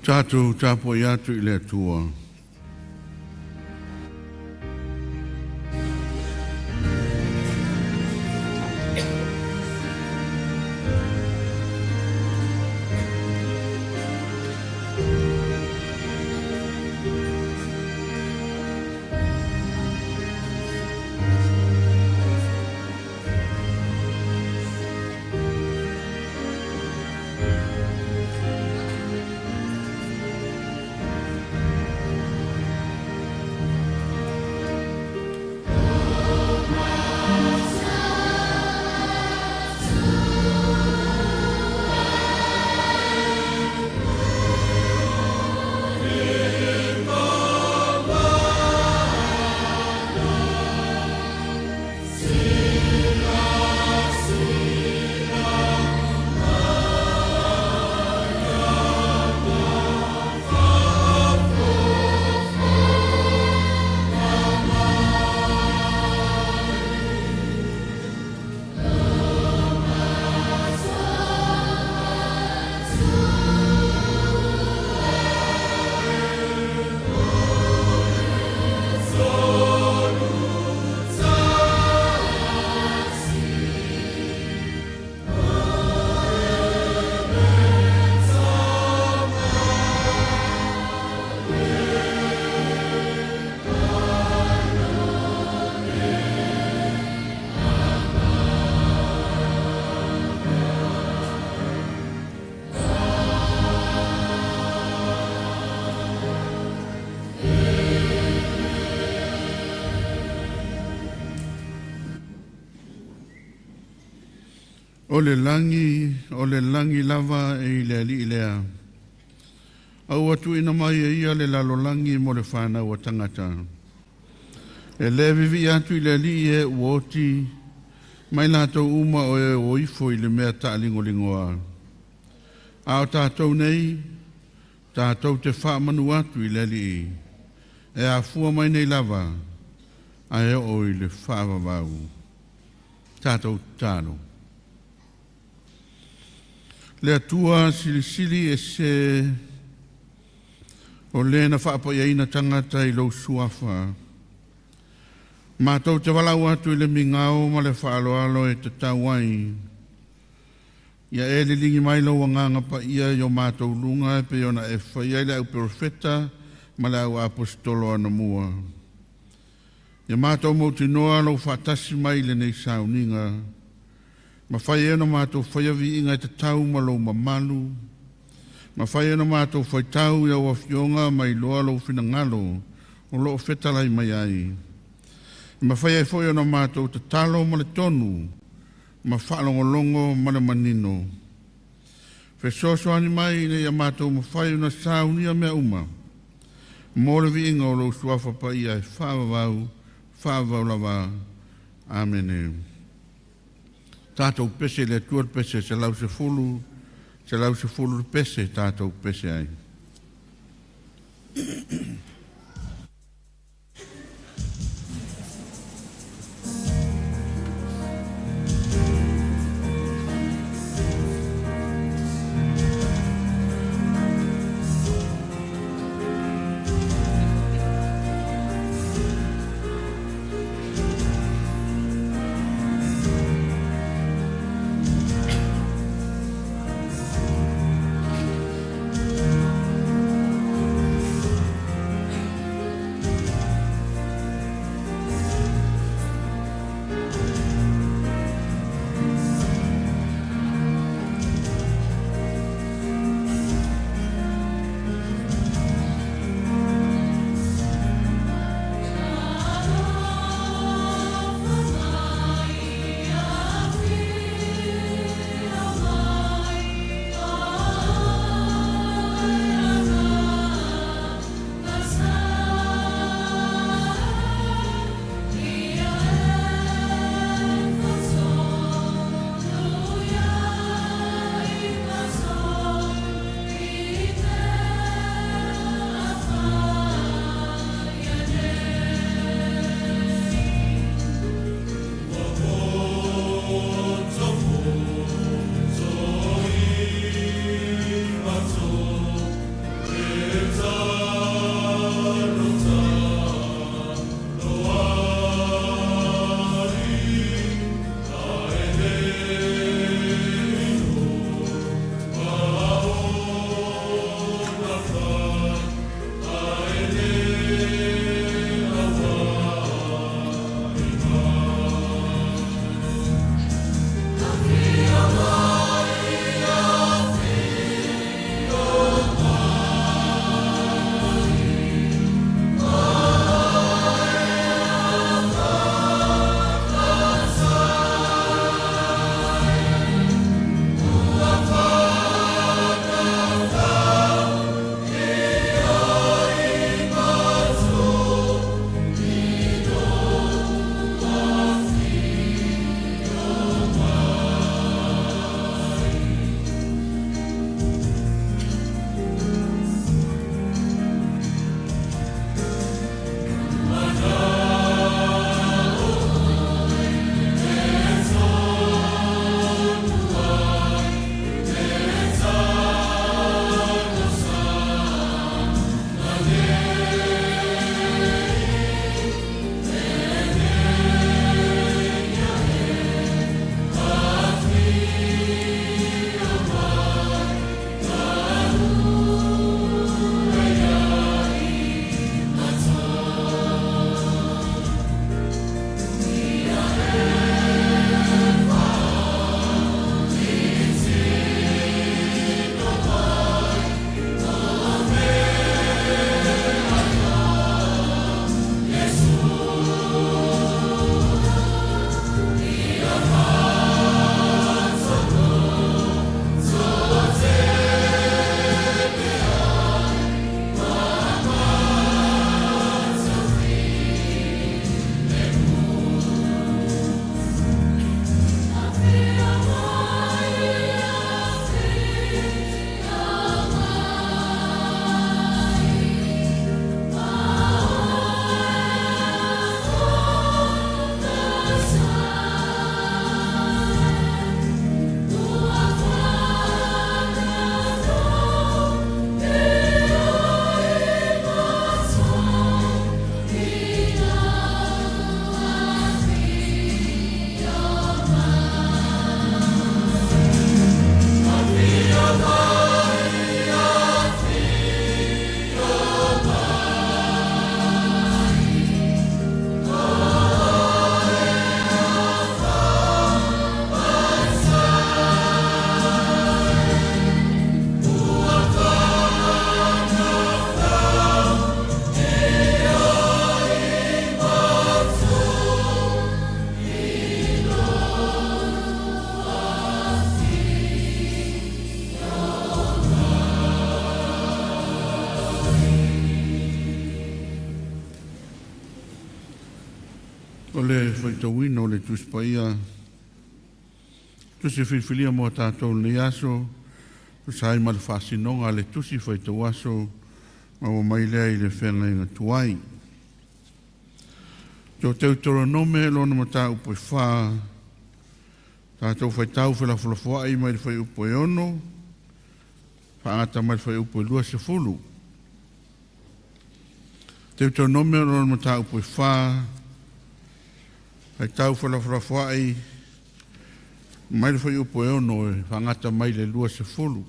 Tatou tapuai atu i le Atua. O le lagi, o le lagi lava e i le alii lea. A ua tuuina mai e ia le lalolagi mo le fanau a tagata. E lē viivii atu i le Alii e ua oti ma i latou uma o e o ifo i le mea taaligoligoa. A o tatou nei, tatou te faamanu atu i le Alii, e afua mai nei lava, ae oo i le faavavau. Tatou tatalo. Le Atua silisili ese o le na faapaiaina tagata i lou suafa. Matou te valaau atu i le migao ma le faaaloalo e tatau ai. Ia e liligi mai lou agaga paia i o matou luga e pei ona e faia i le au perofeta ma le au aposetolo anamua. Ia matou mautinoa lou faatasi mai i lenei sauniga. Mafai ai ona matou faia viiga e tatau ma lou mamalu. Mafai ai ona matou faitau i au afioga ma iloa lou finagalo o loo fetalai mai ai. E mafai ai foi ona matou tatalo ma le tonu ma faalogologo ma le manino. Fesoasoani mai ina ia matou mafai ona saunia mea uma mo le viiga o lou suafa paia e faavavau, faavavau lava. Amene. Tatou pese i le Atua le pese 110, 110 le pese tatou pese ai. O le faitauina o le Tusi Paia, Tusi filifilia mo tatou i lenei aso, tusa ai ma le faasinoga a le Tusi Faitau Aso, maua mai lea i le Feagaiga Tuai. To Teutoronome lona mataupu e 4, tatou faitau felafolafoai mai le fuaiupu e 6, faagata mai le fuaiupu e 20. Teutoronome lona mataupu e 4, faitau felafolafoai mai le fuaiupu e 6 e faagata mai le 20.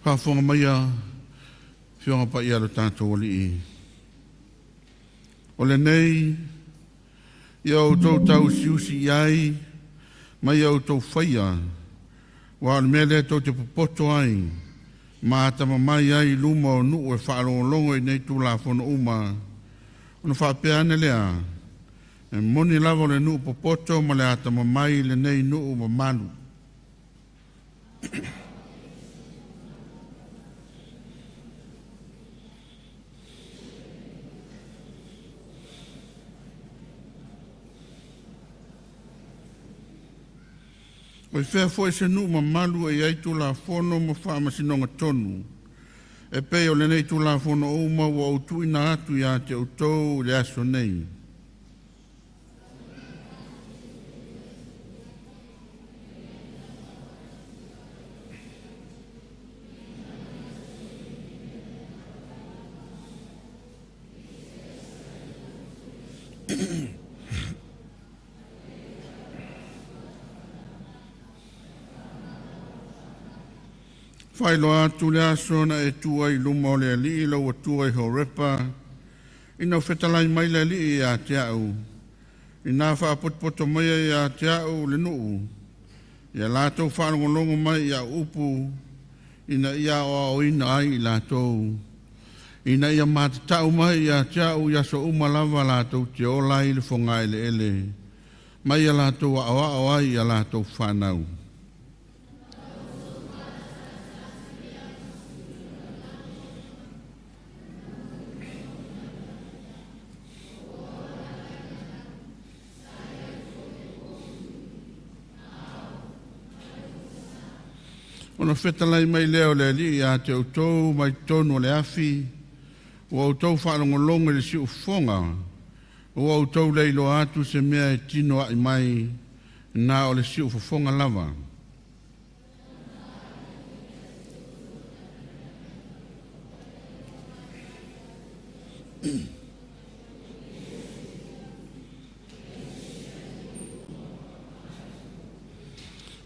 Faafofoga maia Afioga Paia a lo tatou Alii. O lenei ia outou tauusiusi i ai ma ia outou faia, aua o le mea lea tou te popoto ai ma atamamai ai i luma o nuu e faalogologo i nei Tulafono uma, ona faapea ane lea, e moni lava o le nuu popoto ma le atamamai lenei nuu mamalu. O i fea foi se nuu mamalu e i ai Tulafono ma faamasinoga tonu, e pei o lenei Tulafono uma ua ou tuuina atu ia te outou i le aso nei. Faailoa atu le aso na e tu ai i luma o le Alii lau Atua i Horepa, ina ua fetalai mai le Alii ia te au, ina faapotopoto mai ia te au le nuu, ia latou faalogologo mai i au upu, ina ia aoaoina ai i latou, ina ia matatau mai ia te au i aso uma lava latou te ola ai i le fogaeleele, ma ia latou aoao ai i a latou fanau. Ona fetalai mai lea o le Alii ia te outou mai totonu o le afi, ua outou faalogologo i le siufofoga, ua outou le iloa atu se mea e tino ai mai, na o le siufofoga lava.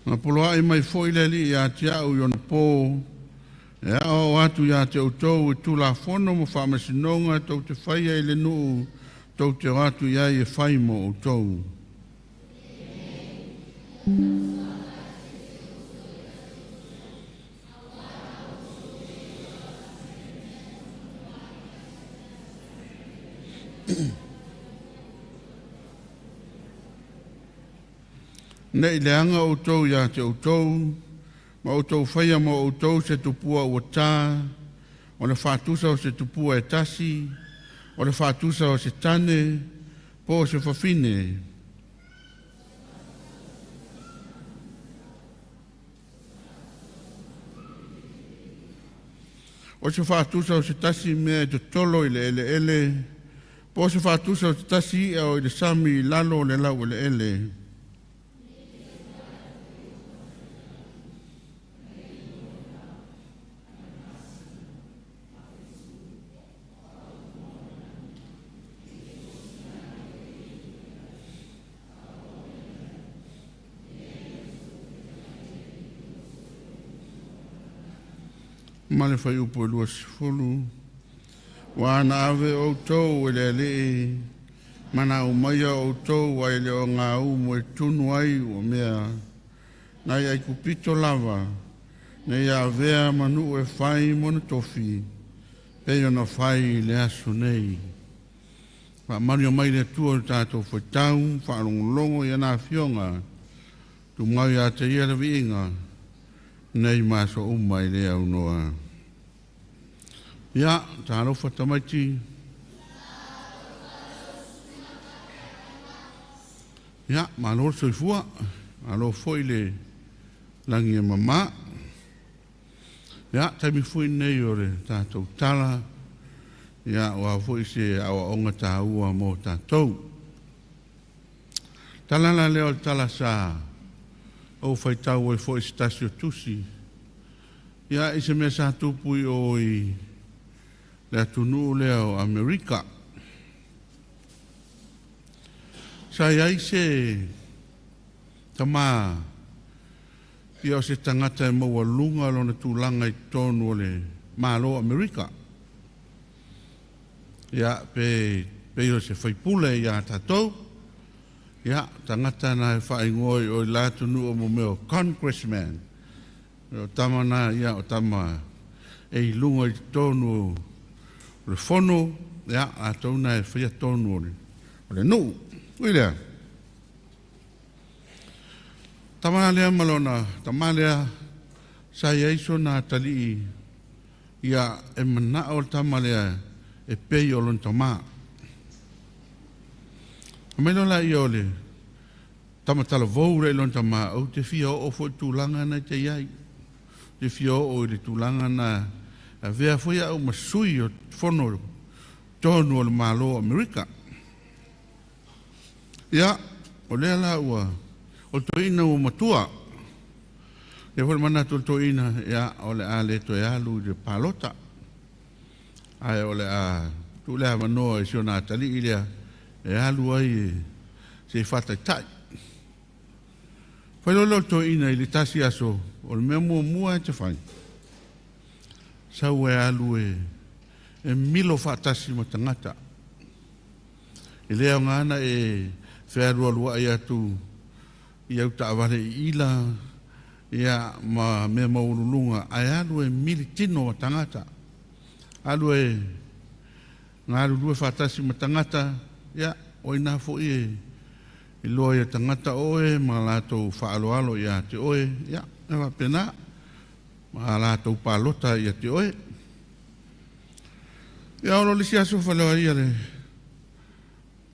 Na poloai mai foi le Alii ia te au i ona pō, e aoao atu ia te outou i Tulafono ma faamasinoga tou te faia i le nuu tou te o atu i ai e fai mo outou. Nei leaga outou ia te outou, ma outou faia mo outou se tupua ua ta, o le faatusa o se tupua e tasi, o le faatusa o se tane, po o se fafine. O se faatusa o se tasi mea e totolo i le eleele, po o se faatusa o se tasi i'a o i le sami i lalo o le laueleele. Ma le fuaiupu e 20, ua na ave outou e le Alii, ma na aumaia outou ai le ogaumu e tunu ai ua mea, nai Aikupito lava, nei avea ma nuu e fai mona tofi, pei ona fai i le aso nei. Faamanuia mai le Atua i le tatou faitau, faalogologo i ana afioga, tumau ia te ia le viiga, nei ma aso uma e le aunoa. Ia, talofa tamaiti. Ia, malo le soifua, malo foi le lagi e mama. Ia, taimi foi lenei o le tatou tala, ia, aua foi se aoaoga taua mo tatou. Tala la lea o le tala sa ou faitau ai foi i se tasi o tusi, ia, i se mea sa tupu i o i le atunuu lea o Amerika. Sa i ai se tama ia o se tagata e maualuga lona tulaga i totonu o le Malo o Amerika. Ia, pe pei o se faipule ia tatou, ia, tagata na e faaigoa i o i la atunuu o mo mea o congressman. O tama na, ia, o tama e i luga i totonu o le fono, ia, latou na e faia tonu o le nuu. Ui lea, tama lea ma lona tama lea sa i ai sona atalii, ia, e manao le tama lea e pei o lona tama. Mai loa laia o le tama talavou lea i lona tama, ou te fia oo foi i le tulaga na e te i ai. Te fia oo i le tulaga na avea foi au ma sui o fono tonu o le Malo o Amerika. Ia, o lea la ua o le toeaina ua matua. Ia foi le manatu o le toeaina, ia, o le a le toe alu i le palota. Ae o le a tuu le avanoa i si ona atalii lea e alu ai e se i faataitai. Fai loa lea o le toeaina i le tasi aso, o le mea muamua e te fai, sau e alu e milo faatasi ma tagata. E le aoga na e fealualuai atu i au taavale iila, ia, ma mea maualuluga, ae alu e mili tino ma tagata. Alu e galulue faatasi ma tagata, ia, o ina foi e iloa ia tagata oe ma latou faaaloalo ia te oe, ia, e faapena, ma latou palota ia te oe. Ia, o lo le isi aso faleoa ia le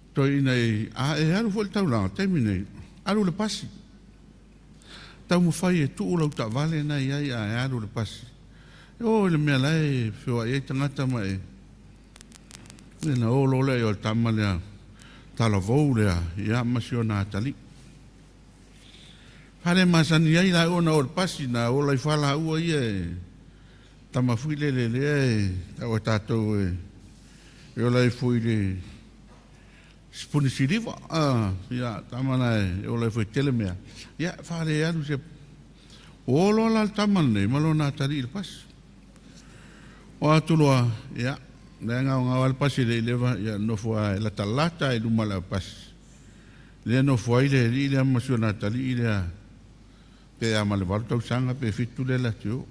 toeaina i a e alu foi le taulaga, taimi nei, alu le pasi. Taumafai e tuu lau taavale na i ai ae alu le pasi. E o i le mea la e feoai ai tagata ma e na o loa lea o le tama lea talavou lea, ia, ma si ona atalii. Fale masani ai la ona o le pasi na ola i falaua ia e tama fui lele lea e tau e tatou e ola ai foi le sipuni siliva. Ia, tama na e ola ai foi tele mea. Ia, fale alu se o loa la le tama lenei ma lona atalii i le pasi. O atu loa, ia, lea ngao ngao le pasi le leva, ia, nofo a e latalata i luma le pasi. Lea nofo ai le alii lea ma si ona atalii lea pe a ma le 8 tausaga pe 7 lea la te o.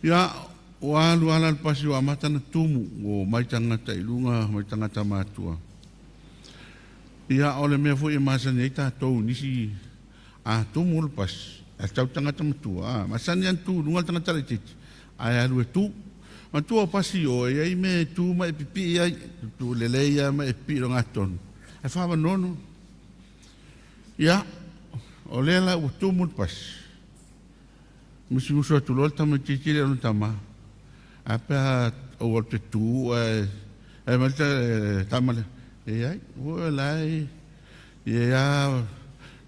Ia, ua alu ala le pasi ua amata na tumu o mai tagata i luga mai tagata matua. Ia, o le mea foi e masani ai tatou nisi a tumu le pasi, a tau tagata matua, a masani an tu luga le tagata laitiiti, ae alu e tu. Matua o pasi o e ai me tu ma e pipi ai, tu lelei ia ma e pipi lo ngatonu. Ae faavanono. Ia, o lea la ua tumu le pasi. Musumusu atu loa le tamaitiiti lea o lona tama. A pe a ou alu te tu ae ae mai le tama lea. E ai, ua la e ia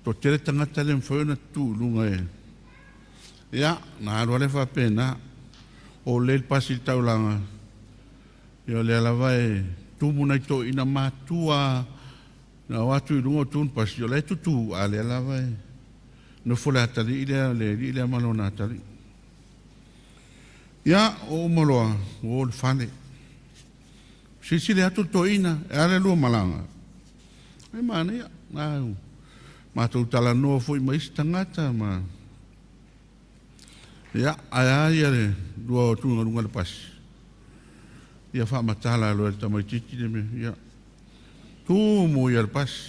to tele tagata le mafai ona tu i luga e. Ia, na alu ale faapena. O le pasi i le taulaga. Ia o lea lava e tumu nai toeaina matua na o atu i luga o tu pasi, o lea e tutu, a lea lava e nofo le atalii lea, le alii lea ma lona atalii. Ia, o uma loa, ua o le fale. Silisili atu le toeaina, e ale lua malaga. E manaia, na matou talanoa foi ma isi tagata ma... Ia, ae a ia le lua o tugaluga le pasi. Ia faamatala loa e le tamaitiiti le mea. Ia, tumu ia le pasi.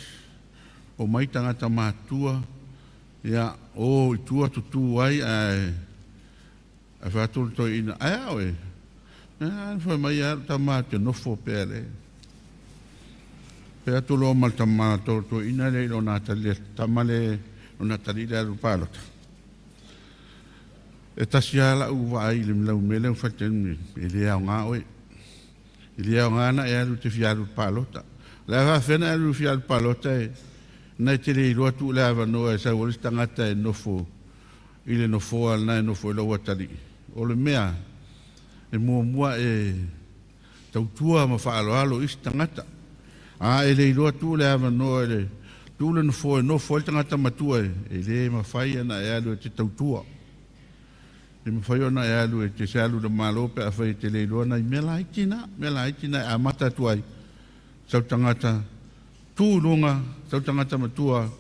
O mai tagata matua, ia, o i tua tutu ai, ae fai atu le toeaina, ae a oe? Ia, fai mai ia tama te nofo pea le. Pe atu loa ma le tama toetoeina lea i lona atalii le tama lea lona atalii le alu palota. E tasi lava lau vaai i le lau mea lea ua fai i le taimi lenei, e le aoga oe. E le aoga ona e alu e te fia alu i le palota. O le a faapefea ona e alu e fia alu i le palota na e te le iloa tuu le avanoa e sau ai le isi tagata e nofo i le nofoa lena e nofo ai lou atalii. O le mea e muamua e tautua ma faaaloalo i isi tagata. A e le iloa tuu le avanoa i le tuu le nofoa e nofo ai le tagata matua e le mafai ona e alu e te tautua. E mafai ona e alu e te se alu i le Malo pe afai e te le iloa nai mea laiti na, mea laiti na e amata atu ai sau tagata tu i luga, sau tagata matua,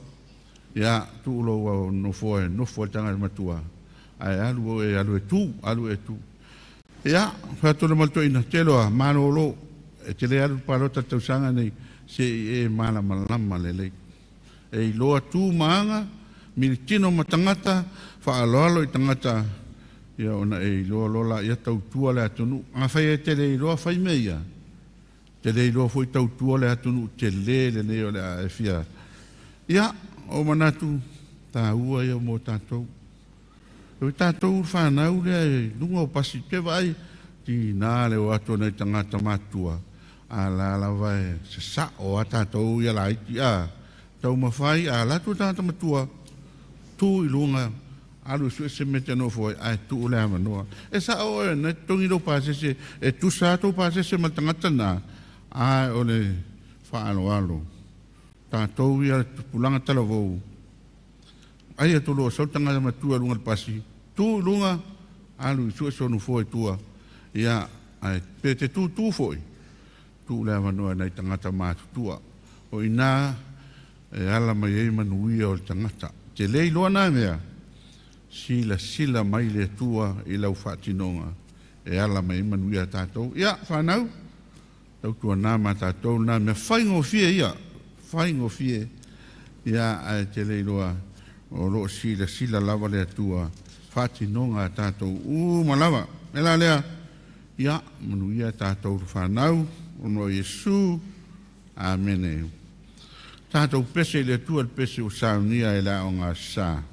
ia tuu lou nofoa e nofo ai le tagata matua, ae alu oe e alu e tu, alu e tu. Ia, fai atu le ma le toeaina, te loa, malolo, e te le alu i le palota i le tausaga nei, se i e malamalama lelei. E iloa tu ma aga, militino ma tagata, faaaloalo i tagata, ia ona e iloa loa laia tautua le atunuu. Afai e te le iloa fai mea ia, te le iloa foi tautua le atunuu tele lenei o le a e fia. Ia, o manatu taua ia mo tatou. O tatou fanau lea i luga o pasi, te vaai, tiga le o atu o nai tagata matutua, a la lava e sasao a tatou ia laiti a taumafai a alu atu le tagata matua, tu i luga, alu e sue se mea e te nofo ai, ae tuu le avanoa. E sao oe na totogi lou pasese, e tusa lava tou pasese ma le tagata lena, ae o le faaaloalo. Tatou ia le tupulaga talavou, ai atu loa sau le tagata matua i luga o le pasi, tu i luga, alu i sue sona nofoa i tua, ia, ae pe te tutu foi, tuu le avanoa i nai tagata matutua. O i ina e ala mai ai manuia o le tagata. Te le iloa na mea, silasila mai le Atua i lau faatinoga e ala mai ai manuia a tatou. Ia, fanau, tautuana ma tatou na mea faigofie ia, faigofie, ia, ae te le iloa o lo o silasila lava le Atua faatinoga a tatou uma lava. E la lea, ia, manuia tatou fanau, ona o Iesu. Amene. Tatou pese i le Atua le pese ua saunia e le aoga sa.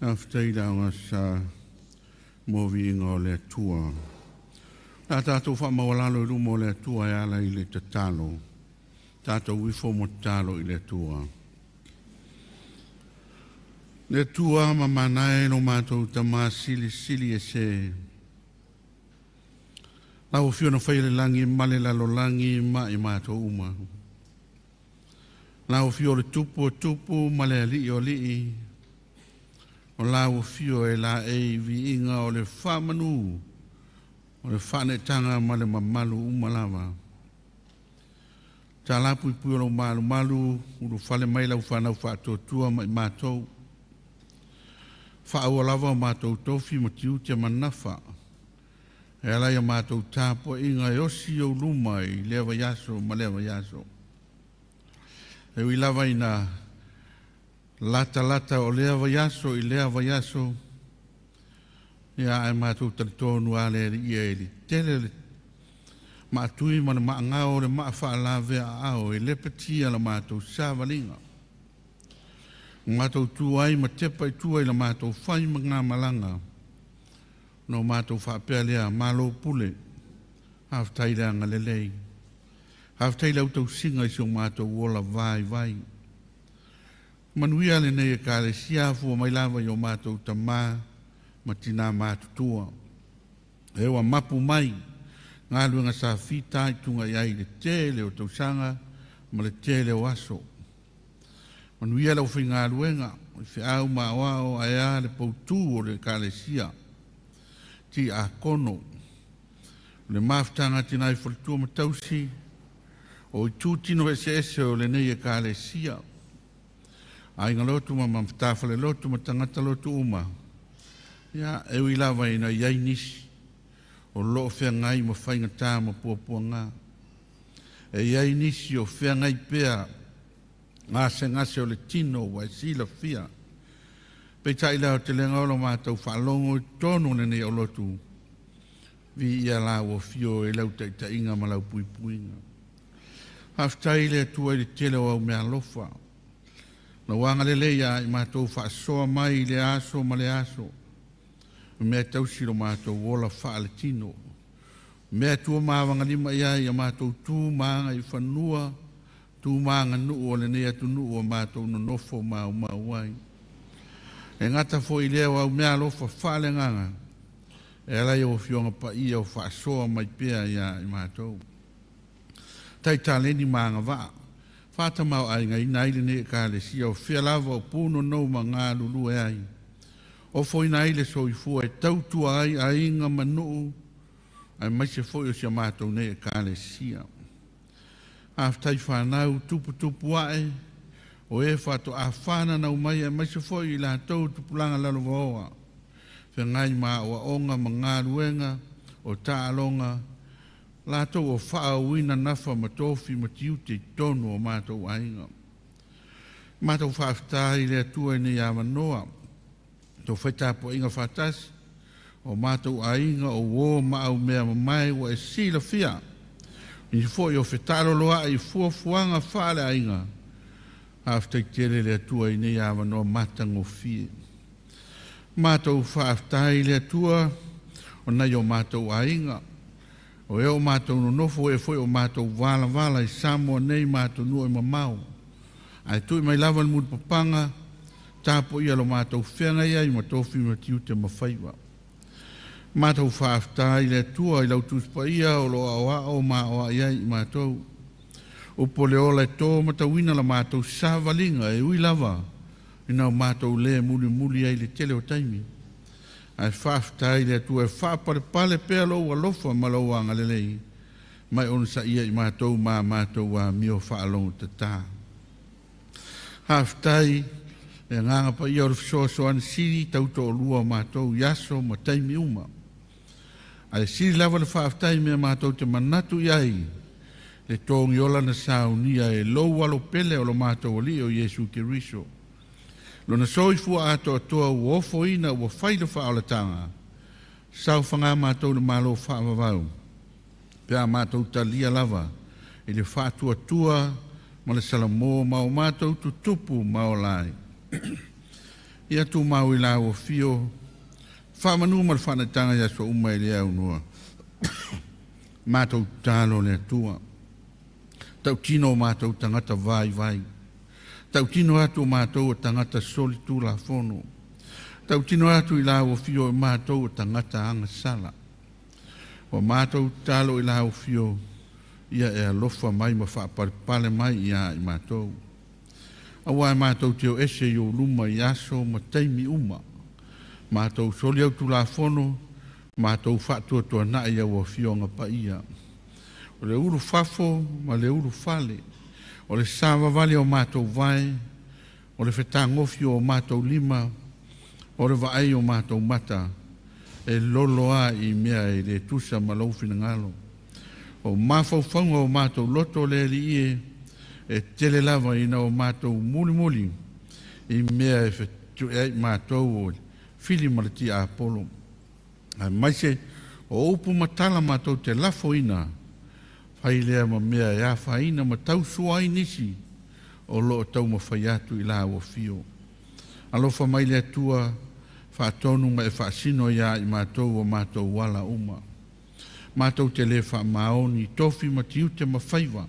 Faafetai i le aogasa mo viiga o le Atua. O le a tatou faamaualalo i luma o le Atua e ala i le tatalo. Tatou ifo ma tatalo i le Atua. Le Atua ma mana e lo matou Tamā Silisili Ese. Lau Afio na faia le lagi ma le lalolagi ma i matou uma. Lau Afio o le Tupu o Tupu ma le Alii o Alii, o lau Afio e laei viiga o le faamanu, o le faaneetaga ma le mamalu uma lava. Talapuipui o lou malumalu, ulufale mai lau fanau faatuatua ma i matou. Faaua lava o matou tofi ma tiute ma nafa, e ala i a matou tapuaiga e osi i ou luma i lea vaiaso ma lea vaiaso. E ui lava ina latalata o lea vaiaso i lea vaiaso, ia ae matou talitonu a le Alii e le tele le maatui ma le maagao o le maa faalavea aao e lepetia la matou savaliga. Matou tu ai ma tepa i tua i la matou fai ma ngā malaga, no matou faapea lea, malo pule, faafetai le agalelei, faafetai le autausiga i si o matou ola vaivai. Manuia lenei Ekalesia afua mai lava i o matou tamā ma tinā matutua. E ua mapu mai galuega sa fitaituga i ai i le tele o tausaga ma le tele o aso. Manuia le aufaigaluega, o feau ma aoao ae a le poutu o le Ekalesia, tiakono, o le mafutaga a tina i faletua ma tausi, o itu tino eseese o lenei Ekalesia, aiga lotu ma matafale lotu ma tagata lotu uma, ia e ui lava ina i ai nisi o loo feagai ma faigata ma puapuaga. E i ai nisi o feagai pea gasegase o le tino ua e silafia. Peitai le aotelega o lo matou faalogo i totonu o lenei aulotu, viia lau afio e lau taitaiga ma lau puipuiga. Faafetai i le Atua i le tele o au meaalofa. Lau agalelei ia i matou faasoa mai i le aso ma le aso. O mea tausi lo matou ola faaletino. Mea tua mavagalima i ai ia matou tu ma aga i fanua, tu ma aganuu o lenei atunuu o matou nonofo maumau ai. E gata foi lea o au meaalofa faaleagaga, e ala i au afioga paia o faasoa mai pea ia i matou. Taitaleni ma agavaa, faatamaoaigaina ai lenei Ekalesia o fea lava o punonou ma galulue ai. Ofoina ai le soifua e tautua ai aiga ma nuu, aemaise foi o si a matou nei Ekalesia. Faafetai fanau tuputupu ae, o e faatoa fananau mai aemaise foi i latou tupulaga lalovaoa, feagai ma aoaoga ma galuega o taaloga, latou o faaauauina nafa ma tofi ma tiute i totonu o matou aiga. Matou faafetai i le Atua i nei avanoa, taufai tapuaiga faatasi, o matou aiga o uō ma aumea mamae ua e silafia, nisi foi o fetaaloloai i fuafuaga faaleaiga. Faafetai tele le Atua i nei avanoa matagofie. Matou faafetai i le Atua o nai o matou aiga, o e o matou nonofo e foi o matou valavala i Samoa nei ma atunuu e mamao. Ae tui mai lava le mulipapaga, tapuaia lo matou feagai ai ma tofi ma tiute ma faiva. Matou faafetai i le Atua i lau Tusi Paia o lo o aoao ma aoai ai i matou. Upu o le ola e tō matauina la matou savaliga e ui lava ina o matou le mulimuli ai i le tele o taimi. Ae faafetai i le Atua e faapalepale pea lou alofa ma lou agalelei mai onosaia i matou ma matou amio faalogotatā. Faafetai le agaga paia o le fesoasoani sili tautoalua o matou i aso ma taimi uma. Ae sili lava le faafetai mea matou te manatu i ai, le togiola na saunia e lou alo pele o lo matou Alii o Iesu Keriso. Lona soifua atoatoa ua ofoina ua fai le faaolataga, saofaga matou i le Malo faavavau, pe a matou talia lava i le faatuatua ma le salamo ma o matou tutupu ma ola ai. Ia tumau i lau afio, faamanu ma le faanaitaga i aso uma e le aunoa. Matou tatalo le Atua, tautino o matou tagata vaivai, tautino atu o matou o tagata solitulafono, tautino atu i lau afio o matou o tagata agasala. Ua matou tatalo i lau afio, ia e alofa mai ma faapalepale mai ia i matou. Aua e matou te o ese i ou luma i aso ma taimi uma. Matou soli au tulafono, matou faatuatuanai au afioga paia. O le ulufafo ma le ulufale, o le savavali o matou vae, o le fetagofi o matou lima, o le vaai o matou mata, e lolo a i mea e le tusa ma lou finagalo. O mafaufauga o matou loto le Alii e, e tele lava ina o matou mulimuli i mea e fetueai ai matou o le fili ma le tiapolo. Aemaise o upu ma tala matou te lafoina, fai lea ma mea e afaina ma tausua ai nisi o loo taumafai atu i lau afio. Alofa mai le Atua, faatonu ma e faasino ia i matou o matou ala uma. Matou te le faamaoni, tofi ma tiute ma faiva,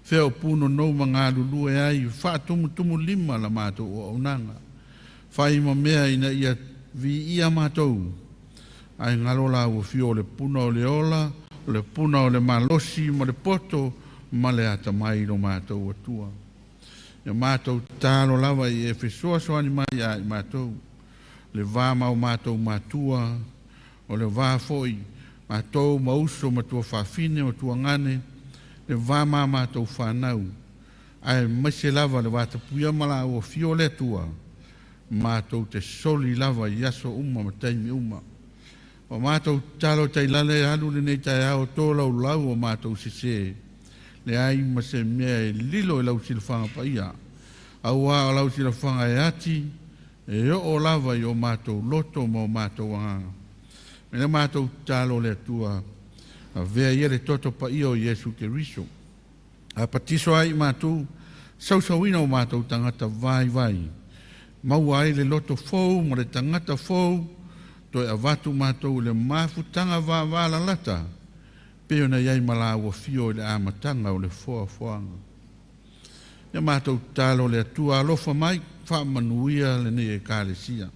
fea o punonou ma galulue ai, faatumutumulima la matou auaunaga. Fai ma mea ina ia viia matou, ae galo lau afio o le puna o le ola, o le puna o le malosi ma le poto ma le atamai i lo matou Atua. Ia matou tatalo lava i e fesoasoani mai ia i matou, le va ma o matou matua, o le va foi matou ma uso ma tuafafine ma tuagane, le va ma matou fanau, aemaise lava le vatapuia ma lau afio o le Atua, matou te soli lava i aso uma ma taimi uma. O matou tatalo tailale alu lenei taeao tolaulau o matou sese, leai ma se mea e lilo i lau silafaga paia, auā o lau silafaga e ati, e oo lava i o matou loto ma o matou agaga. Me le matou tatalo le Atua, avea ia le toto paia o Iesu Keriso, a patiso ai i matou, sausauina o matou tagata vaivai, maua ai le loto fou ma le tagata fou, toe avatu matou i le mafutaga vavalalata, pei ona i ai ma lau afio i le amataga o le foafoaga. Ia matou tatalo le Atua, alofa mai, faamanuia lenei Ekalesia.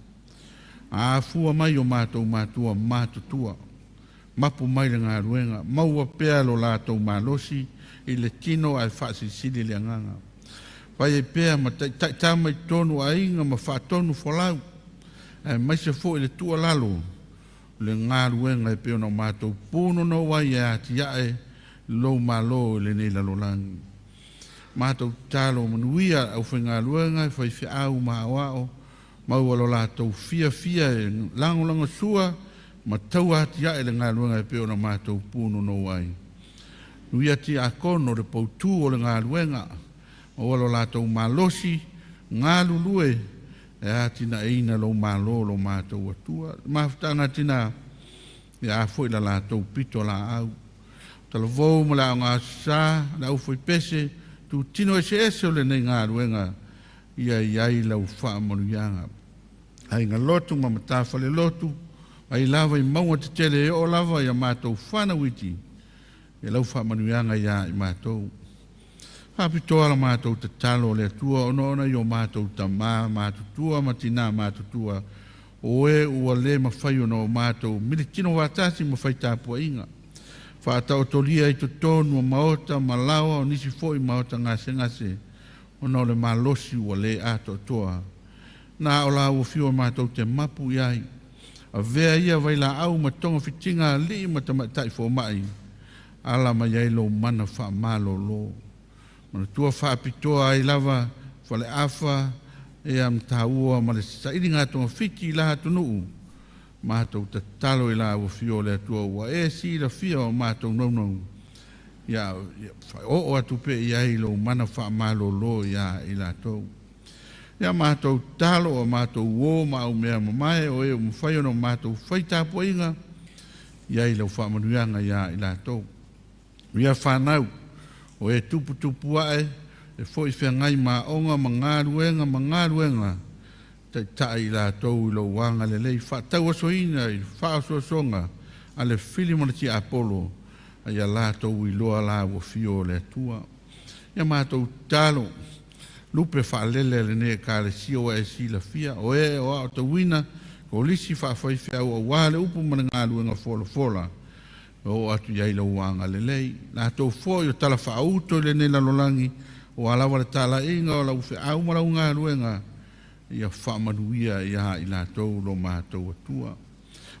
Afua mai o matou matua matutua, mapu mai le galuega, maua pea lo latou malosi i le tino ae faasilisili le agaga. Fai ai pea ma taitaitama i totonu o aiga ma faatonu folau, aemaise foi le tuualalo le galuega e pei ona matou punonou ai e atiae lou Malo i lenei lalolagi. Matou tatalo manuia aufaigaluega e faifeau ma aoao, maua lo latou fiafia e lagolagosua ma tau atiae le galuega e pei ona matou punonou ai. Nuia tiakono le poutū o le galuega, maua lo latou malosi galulue e atinaeina lou Malo lo matou Atua. Le mafutaga tina, ia a foi la latou pito laau. Talavou ma le aogāsā, le aufaipese, tutino eseese o lenei galuega, ia i ai lau faamanuiaga. Aiga lotu ma matafale lotu, ai lava i mauga tetele e oo lava ia matou fanauiti, ia lau faamanuiaga ia i matou. Faapitoa la matou tatalo le Atua ona i o matou tamā matutua ma tinā matutua, o e ua le mafai ona o matou militino vaatasi ma fai tapuaiga. Faataotolia i totonu o maota ma laoa o nisi foi maota gasegase, ona o le malosi ua le atoatoa. Na o lau afio o matou te mapu i ai. Avea ia vailaau ma togafitiga a alii ma tamaitai fomai, ala mai ai lou mana faamalōlō. Manatua faapitoa ai lava faleafa ia mataua ma le sailiga togafiti i la atunuu, matou tatalo i lau afio o le Atua ua e silafia o matou naunau, ia oo atu pea i ai lou mana faamalōlō ia i latou. Ia matou tatalo o matou uō ma aumea mamae o e ua mafai ona matou fai tapuaiga, i ai lau faamanuiaga ia i latou. Ia fanau, o e tuputupu ae, e foi feagai ma aoga ma galuega ma galuega, Taitai i latou i lou agalelei, faatauasoina i faaosoosoga a le fili ma le tiapolo, a ia latou iloa la ua fio o le Atua. Ia matou tatalo, lupe faalele a lenei Ekalesia ua e silafia, o e o aotauina kolisi faafaifeau aua le upu ma le galuega folafola, o oo atu i ai lou agalelei. Latou foi o talafaauto i lenei lalolagi, ua lava le talaiga o lau feau ma lau galuega, ia faamanuia ia i latou lo matou Atua.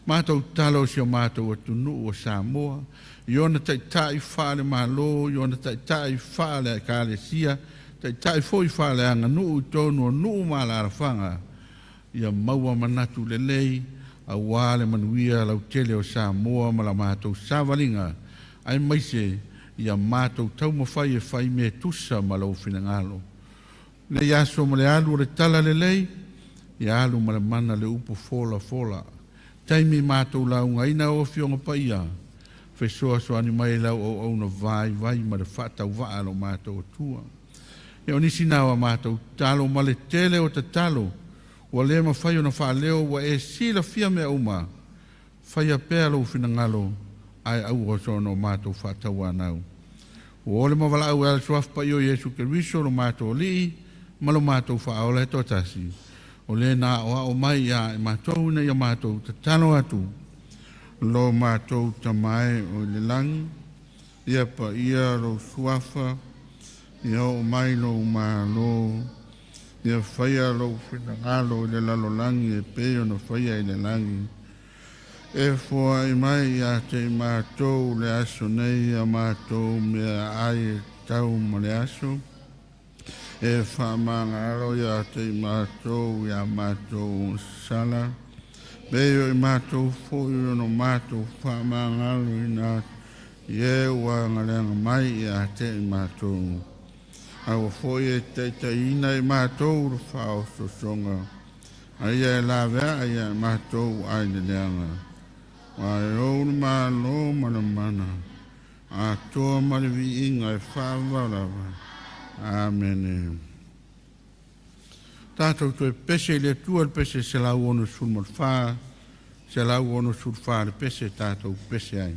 Matou tatalo i si o matou atunuu o Samoa, i ona taitai faale-Malo, i ona taitai faale-Ekalesia, taitai foi faaleaganuu i totonu o nuu ma alaalafaga, ia maua manatu lelei aua le manuia lautele o Samoa ma la matou savaliga, aemaise ia matou taumafai e fai mea tusa ma lou finagalo. Lenei aso ma le alu o le talalelei, ia alu ma le mana le upu folafola. Taimi matou laugaina o Afioga Paia, fesoasoani mai lau auauna vaivai ma le faatauvaa lo matou Atua. Ia o nisi na o matou tatalo ma le tele o tatalo, ua le mafai ona faaleo ua e silafia mea uma, faia pea lou finagalo ae aua soona o matou faatauanau. Ua o le mavalaau e ala suafa paia o Iesu Keriso lo matou Alii ma lo matou Faaola e toatasi, o le na aoao mai ia i matou ina ia matou tatalo atu, lo matou Tama e o i le lagi, ia paia lou suafa, ia oo mai lou malo, ia faia lou finagalo i le lalolagi e pei ona faia i le lagi. E foai mai ia te i matou le aso nei a matou meaai e tatau mo le aso, e faamagalo ia te i matou ia matou sala, pei o i matou foi ona matou faamagaloina atu i e ua agaleaga mai ia te i matou. Aua foi e taitaiina i matou le faaosoosoga, a ia e laveai ia i matou ai le leaga. Aua e ou le malo ma le mana, atoa ma le viiga e faavavau lava. Amene. Tatou toe pese i le Atua le pese 164, 164 le pese tatou pese ai.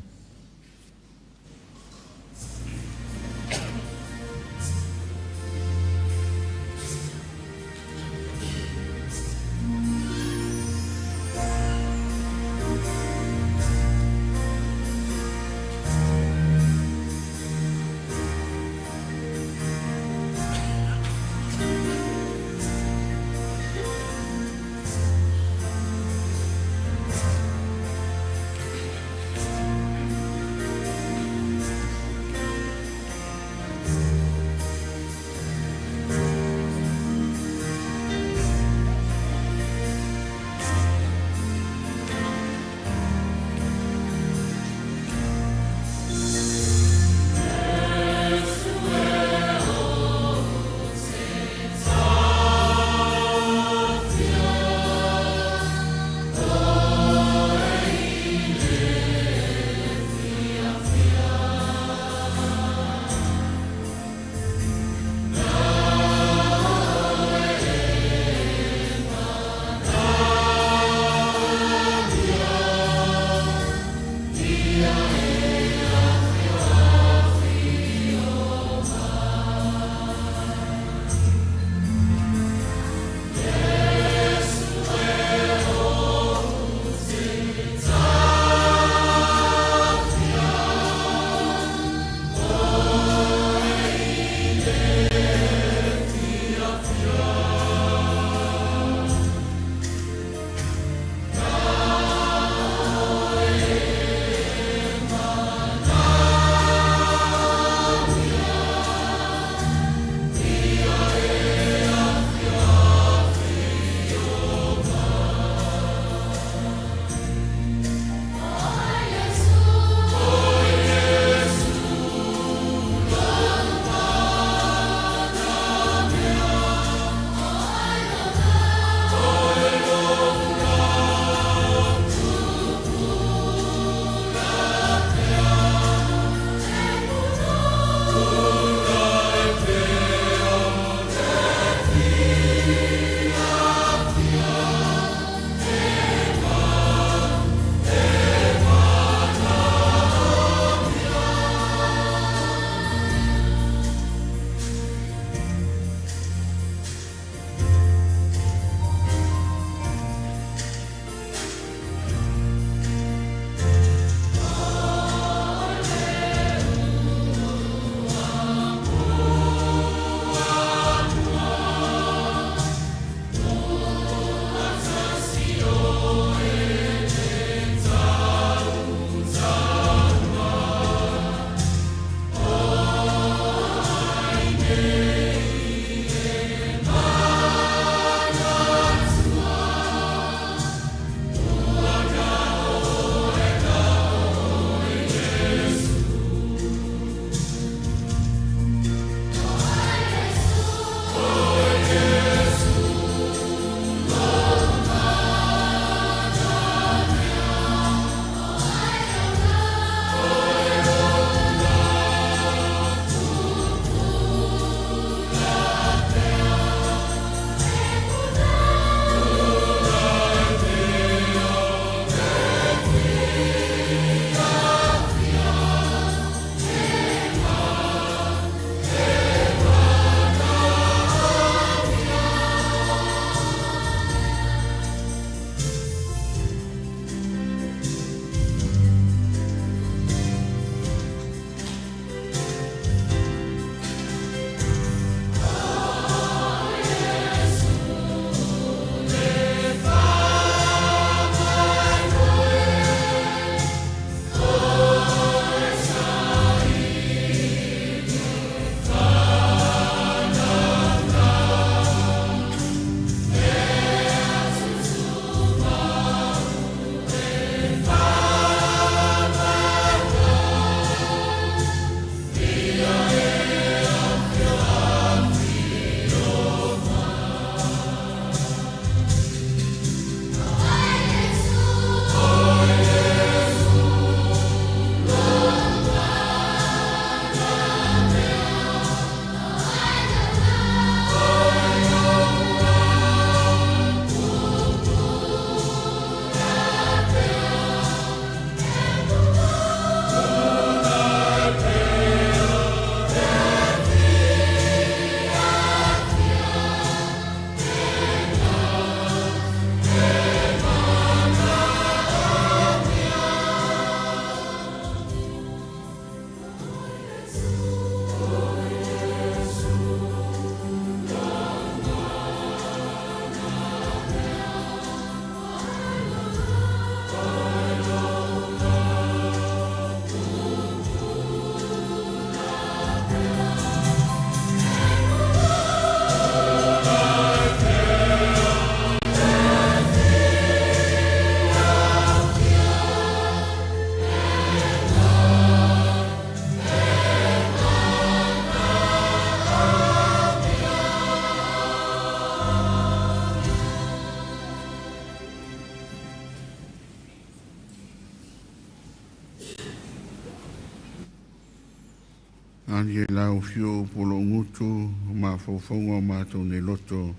Ali e lau afio upu o lou gutu, o mafaufauga o matou nei loto,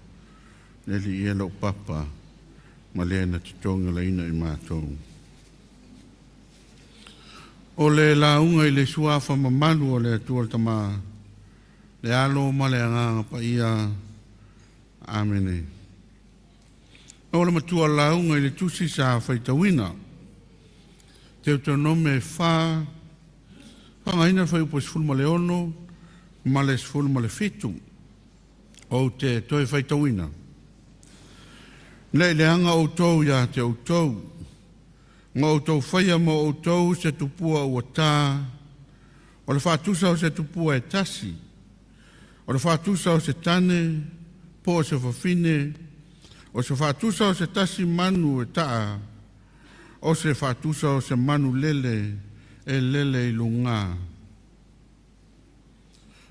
le alii e lou papa, ma le na totogalaina i matou. O le lauga i le suafa mamalu o le Atua le Tama, le Alo ma le Agaga Paia. Amene. O le matua lauga i le tusi sa faitauina. Teutonome 4, faaaogaina le fuaiupu 16 ma le 17. Ou te toe faitauina. Ne i leaga outou ia te outou, ma outou faia mo outou se tupua ua ta, o le faatusa o se tupua e tasi, o le faatusa o se tane, po o se fafine, o se faatusa o se tasi manu e taa, o se faatusa o se manu lele e lele i luga.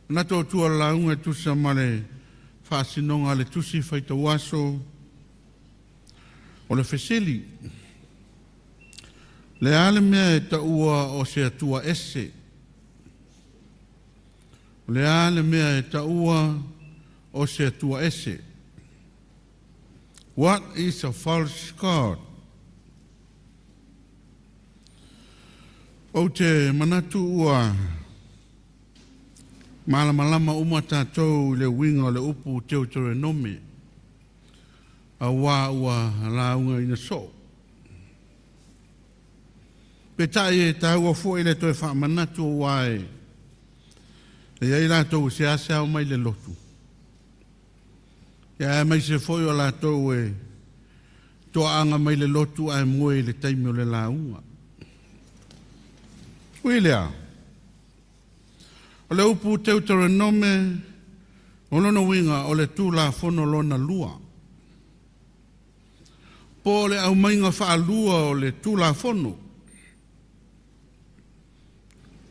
Manatu o tua lauga e tusa ma le faasinoga a le tusi faitauaso o le fesili. Le a le mea e taua o se Atua ese? O le a le mea e taua o se Atua ese? What is a false god? Ou te manatu ua malamalama uma tatou i le uiga o le upu Teutorenome, auā ua laugaina soo. Peitai e taua foi le toe faamanatu auā e i ai latou e seasea omai i le lotu, ia aemaise foi o latou e toaaga mai le lotu ae moe i le taimi o le lauga. Ui lea, o le upu Teutorenome, o lona uiga o le Tulafono lona lua, po o le aumaiga faalua o le Tulafono.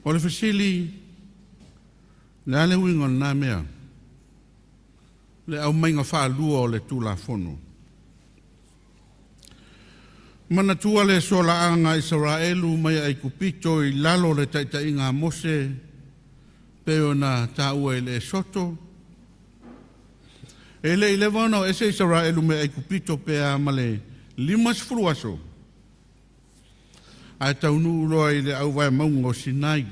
O le fesili, le a le uiga o lena mea? Le aumaiga faalua o le Tulafono. Manatua le solaaga a Isaraelu mai Aikupito i lalo o le taitaiga a Mose, pe ona taua i le Esoto. E le i leva ona o ese Isaraelu mai Aikupito pe a ma le 50 aso, ae taunuu loa i le auvae mauga o Sinai.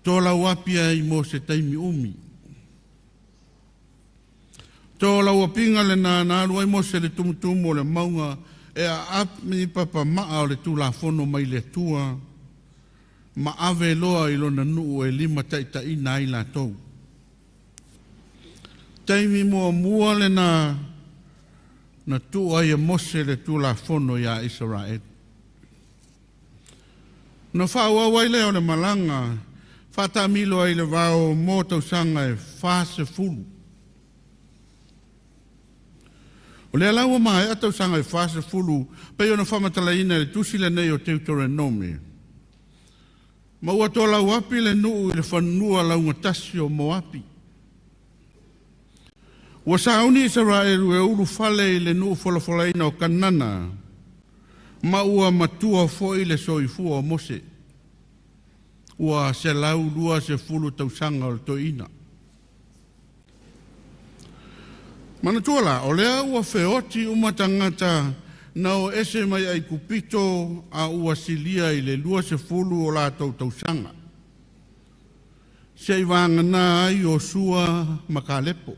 Tolau api ai mo se taimi umi. Tolau apiga lena na alu ai Mose i le tumutumu o le mauga e aapi papamaa o le Tulafono mai le Atua ma ave loa i lona nuu e limataitaiina ai latou. Taimi muamua lena na tuu ai e Mose le Tulafono iā Isaraelu. Na faaauau ai lea o le malaga faataamilo ai i le vao mo tausaga e 40. O lea la ua maea tausaga e 40 pei ona faamatalaina i le tusi lenei o Teutorenome, ma ua tolauapi le nuu i le fanua laugatasi o Moapi. Ua sauni Isaraelu e ulufale i le nuu folafolaina o Kanana, ma ua matua foi le soifua o Mose. Ua 120 tausaga o le toeaina. Manatua la, o lea ua feoti uma tagata na o ese mai Aikupito a ua silia i le 20 o latou tausaga, seia vagana ai Iosua ma Kalepo.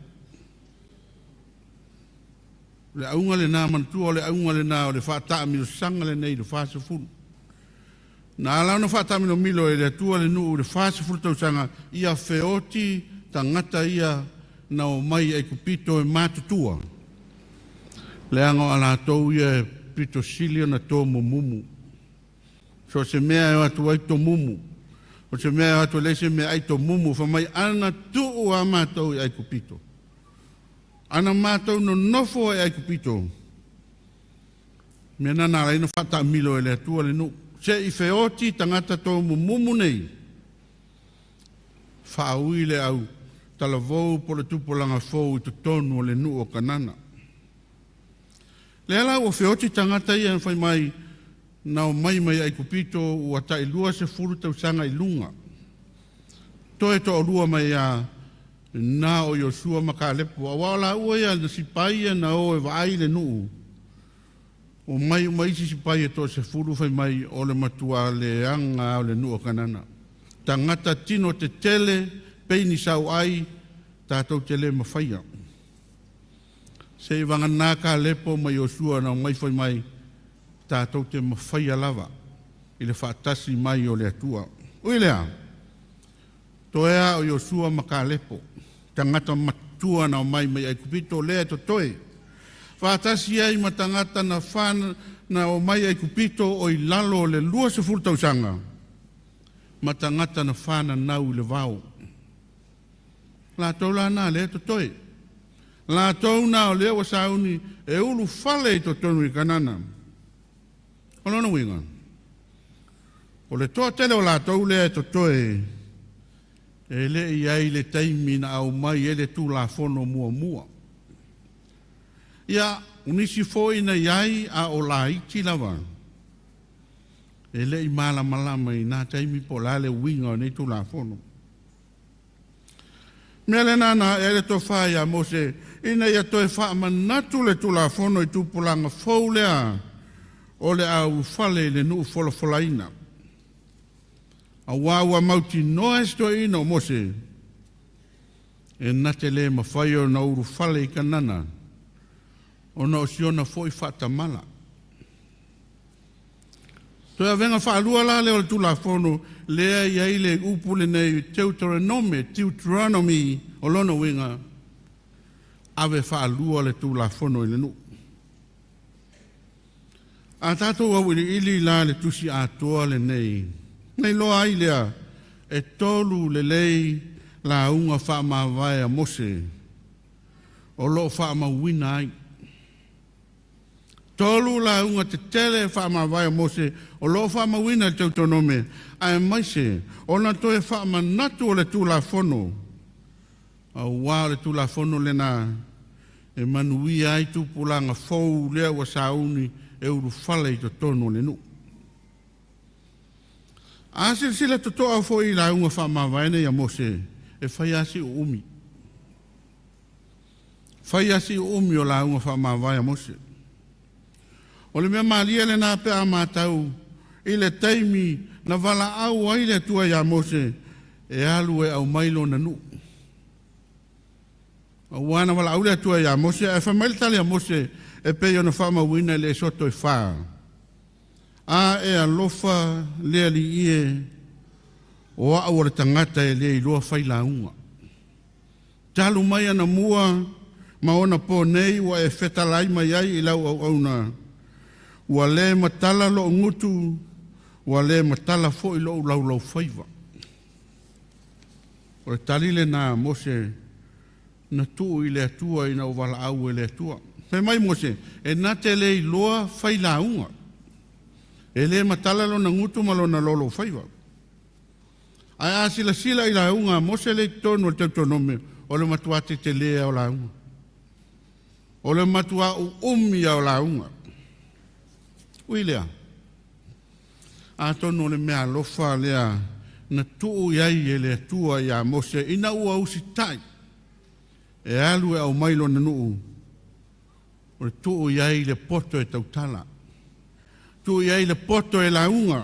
O le auga lena, manatua o le auga lena o le faataamilosaga lenei i le 40. Na ala ona faataamilomilo e le Atua le nuu i le 40 tausaga, ia feoti tagata ia na omai i Aikupito e matutua, leaga o a latou ia e pito sili ona tomumumu. So o se mea e o atu ai tomumu, o se mea e o atu e leai se mea ai tomumu, fai mai ana tuu a matou i Aikupito, ana matou nonofo ai i Aikupito, mea na na ala ai ona faataamilo e le Atua le nuu, se i feoti tagata tomumumu nei, faaui le au talavou po o le tupulaga fou i totonu o le nuu o Kanana. Lea la ua feoti tagata ia na fai mai na omai mai Aikupito ua tai 20 tausaga i luga. Toe toalua mai ia na o Iosua ma Kalepo, auā o laua ia na sipai ia na o e vaai le nuu. Omai uma isi sipai e toasefulu fai mai o le matua leaga o le nuu o Kanana. Tagata tino tetele pei ni sauai tatou te le mafaia. Seiavagana Kalepo ma Iosua na omai fai mai tatou te mafaia lava i le faatasi mai o le Atua. Ui lea, toe a o Iosua ma Kalepo, tagata matua na omai mai Aikupito lea e totoe. Faatasi ai ma tagata na fa na omai Aikupito o i lalo o le 20 tausaga ma tagata na fananau i le vao. Latou la na lea totoe. Latou na o lea ua sauni e ulufale i totonu i Kanana. O lona uiga, o le toatele o latou lea e totoe e le i ai le taimi na aumai ai le Tulafono muamua. Ia, o nisi foi na i ai a o laiti lava, e le i malamalama i na taimi po o le a le uiga o nei Tulafono. Mea lena na ae ai le tofa iā Mose ina ia toe faamanatu le Tulafono i tupulaga fou lea o le a ulufale i le nuu folafolaina. Auā ua mautinoa e si toeaina o Mose e na te le mafai ona ulufale i Kanana ona o si ona foi faatamala. Toe avega faalua la lea o le Tulafono lea e i ai le upu lenei Teuteronome, Deuteronomy, o lona uiga, ave faalua le Tulafono i le nuu. A tatou auiliili la le tusi atoa lenei, na iloa ai lea e tolu lelei lauga faamavae a Mose o lo o faamauina ai. Tolu lauga tetele faamavae a Mose o lo o faamauina i le Teutonome, aemaise ona toe faamanatu o le Tulafono, auā o le Tulafono lena e manuia ai tupulaga fou lea ua sauni e ulufale i totonu o le nuu. A silasila totoa foi i lauga faamavae nei a Mose, e fai lava si uumi. Fai lava si uumi o lauga faamavae a Mose. O le mea malie lena pe a matau i le taimi na valaau ai le Atua iā Mose e alu e aumai lona nuu. Auā na valaau le Atua iā Mose, ae fai mai le tali a Mose e pei ona faamauina i le Esoto e fa. A e alofa le Alii e, o au o le tagata e le iloa fai lauga. Talu mai anamua ma ona po nei ua e fetalai mai ai i lau auauna, ua le matala lou gutu, ua le matala foi lou laulaufaiva. O le tali lena a Mose na tuu i le Atua ina ua valaau e le Atua. Fai mai Mose, e na te le iloa fai lauga. E le matala lona gutu ma lona laulaufaiva. Ae a silasila i lauga a Mose lea i totonu o le Teutonome, o le matua tetele lava o lauga. O le matua uumi lava o lauga. Ui lea, atonu o le meaalofa lea na tuu i ai e le Atua iā Mose ina ua usitai e alu e aumai lona nuu, o le tuu i ai le poto e tautala, tuu i ai le poto e lauga.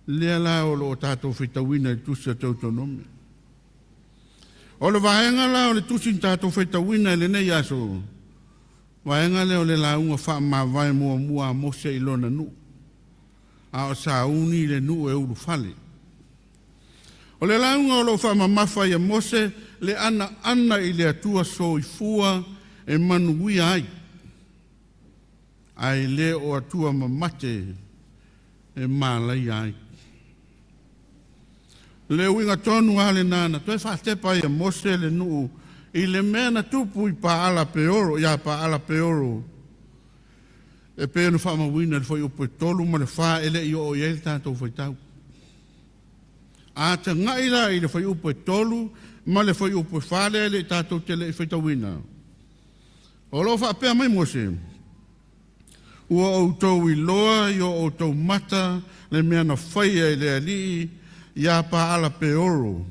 Lea la o lo o tatou faitauina i le tusi o Teutonome. O le vaega la o le tusi na tatou faitauina i lenei aso, vaega lea o le lauga faamavae muamua a Mose i lona nuu, a o sauni le nuu e ulufale. O le lauga o lo o faamamafa ia Mose le anaana i le Atua soifua e manuia ai, ae le o Atua mamate e malaia ai. Le uiga tonu lava lena na toe faatepa ai e Mose le nuu i le mea na tupu i Paala Peoro, iā Paala Peoro, e pei ona faamauina i le fuaiupu e 3 ma le 4 e le i oo i ai le tatou faitau. A tagai la i le fuaiupu e 3 ma le fuaiupu e 4 lea e le i tatou te le i faitauina, o lo o faapea mai Mose, Ua outou iloa i o outou mata le mea na faia e le Alii iā Paala Peoro,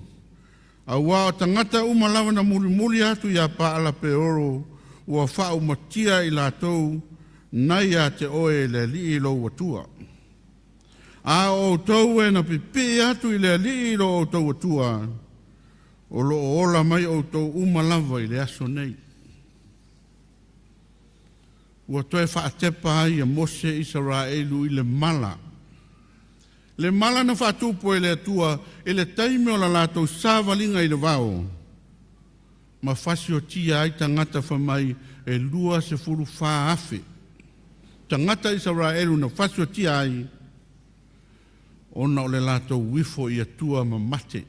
auā o tagata uma lava na mulimuli atu iā Paala Peoro ua faaumatia i latou na ia te oe e le Alii lou Atua. A o outou e na pipii atu i le Alii lo outou Atua, o loo ola mai outou uma lava i le aso nei. Ua toe faatepa ai e Mose Isaraelu i le mala. Le mala na faatupu e le Atua i le taimi o la latou savaliga i le vao, ma fasiotia ai tagata fai mai e 24,000. Tagata Isaraelu na fasiotia ai, ona o le latou ifo i Atua ma mate.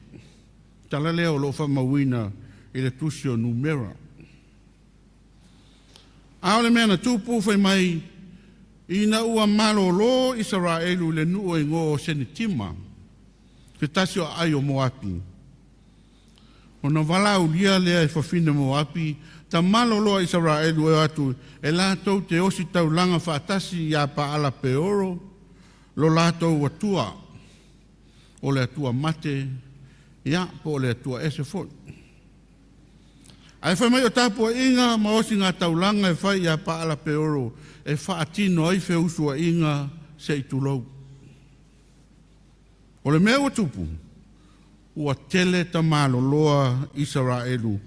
Tala lea o loo faamauina i le tusi o Numera. A o le mea na tupu fai mai, ina ua malolo Isaraelu i le nuu e igoa o Senitima, se tasi o aai o Moapi, ona valaaulia lea e fafine Moapi tamaloloa Isaraelu e o atu e latou te osi taulaga faatasi iā Paala Peoro lo latou Atua, o le Atua mate, ia po o le Atua ese foi. Ae fai mai o tapuaiga ma osiga taulaga e fai iā Paala Peoro e faatino ai feusuaiga se i tulou. O le mea ua tupu, ua tele tamaloloa Isaraelu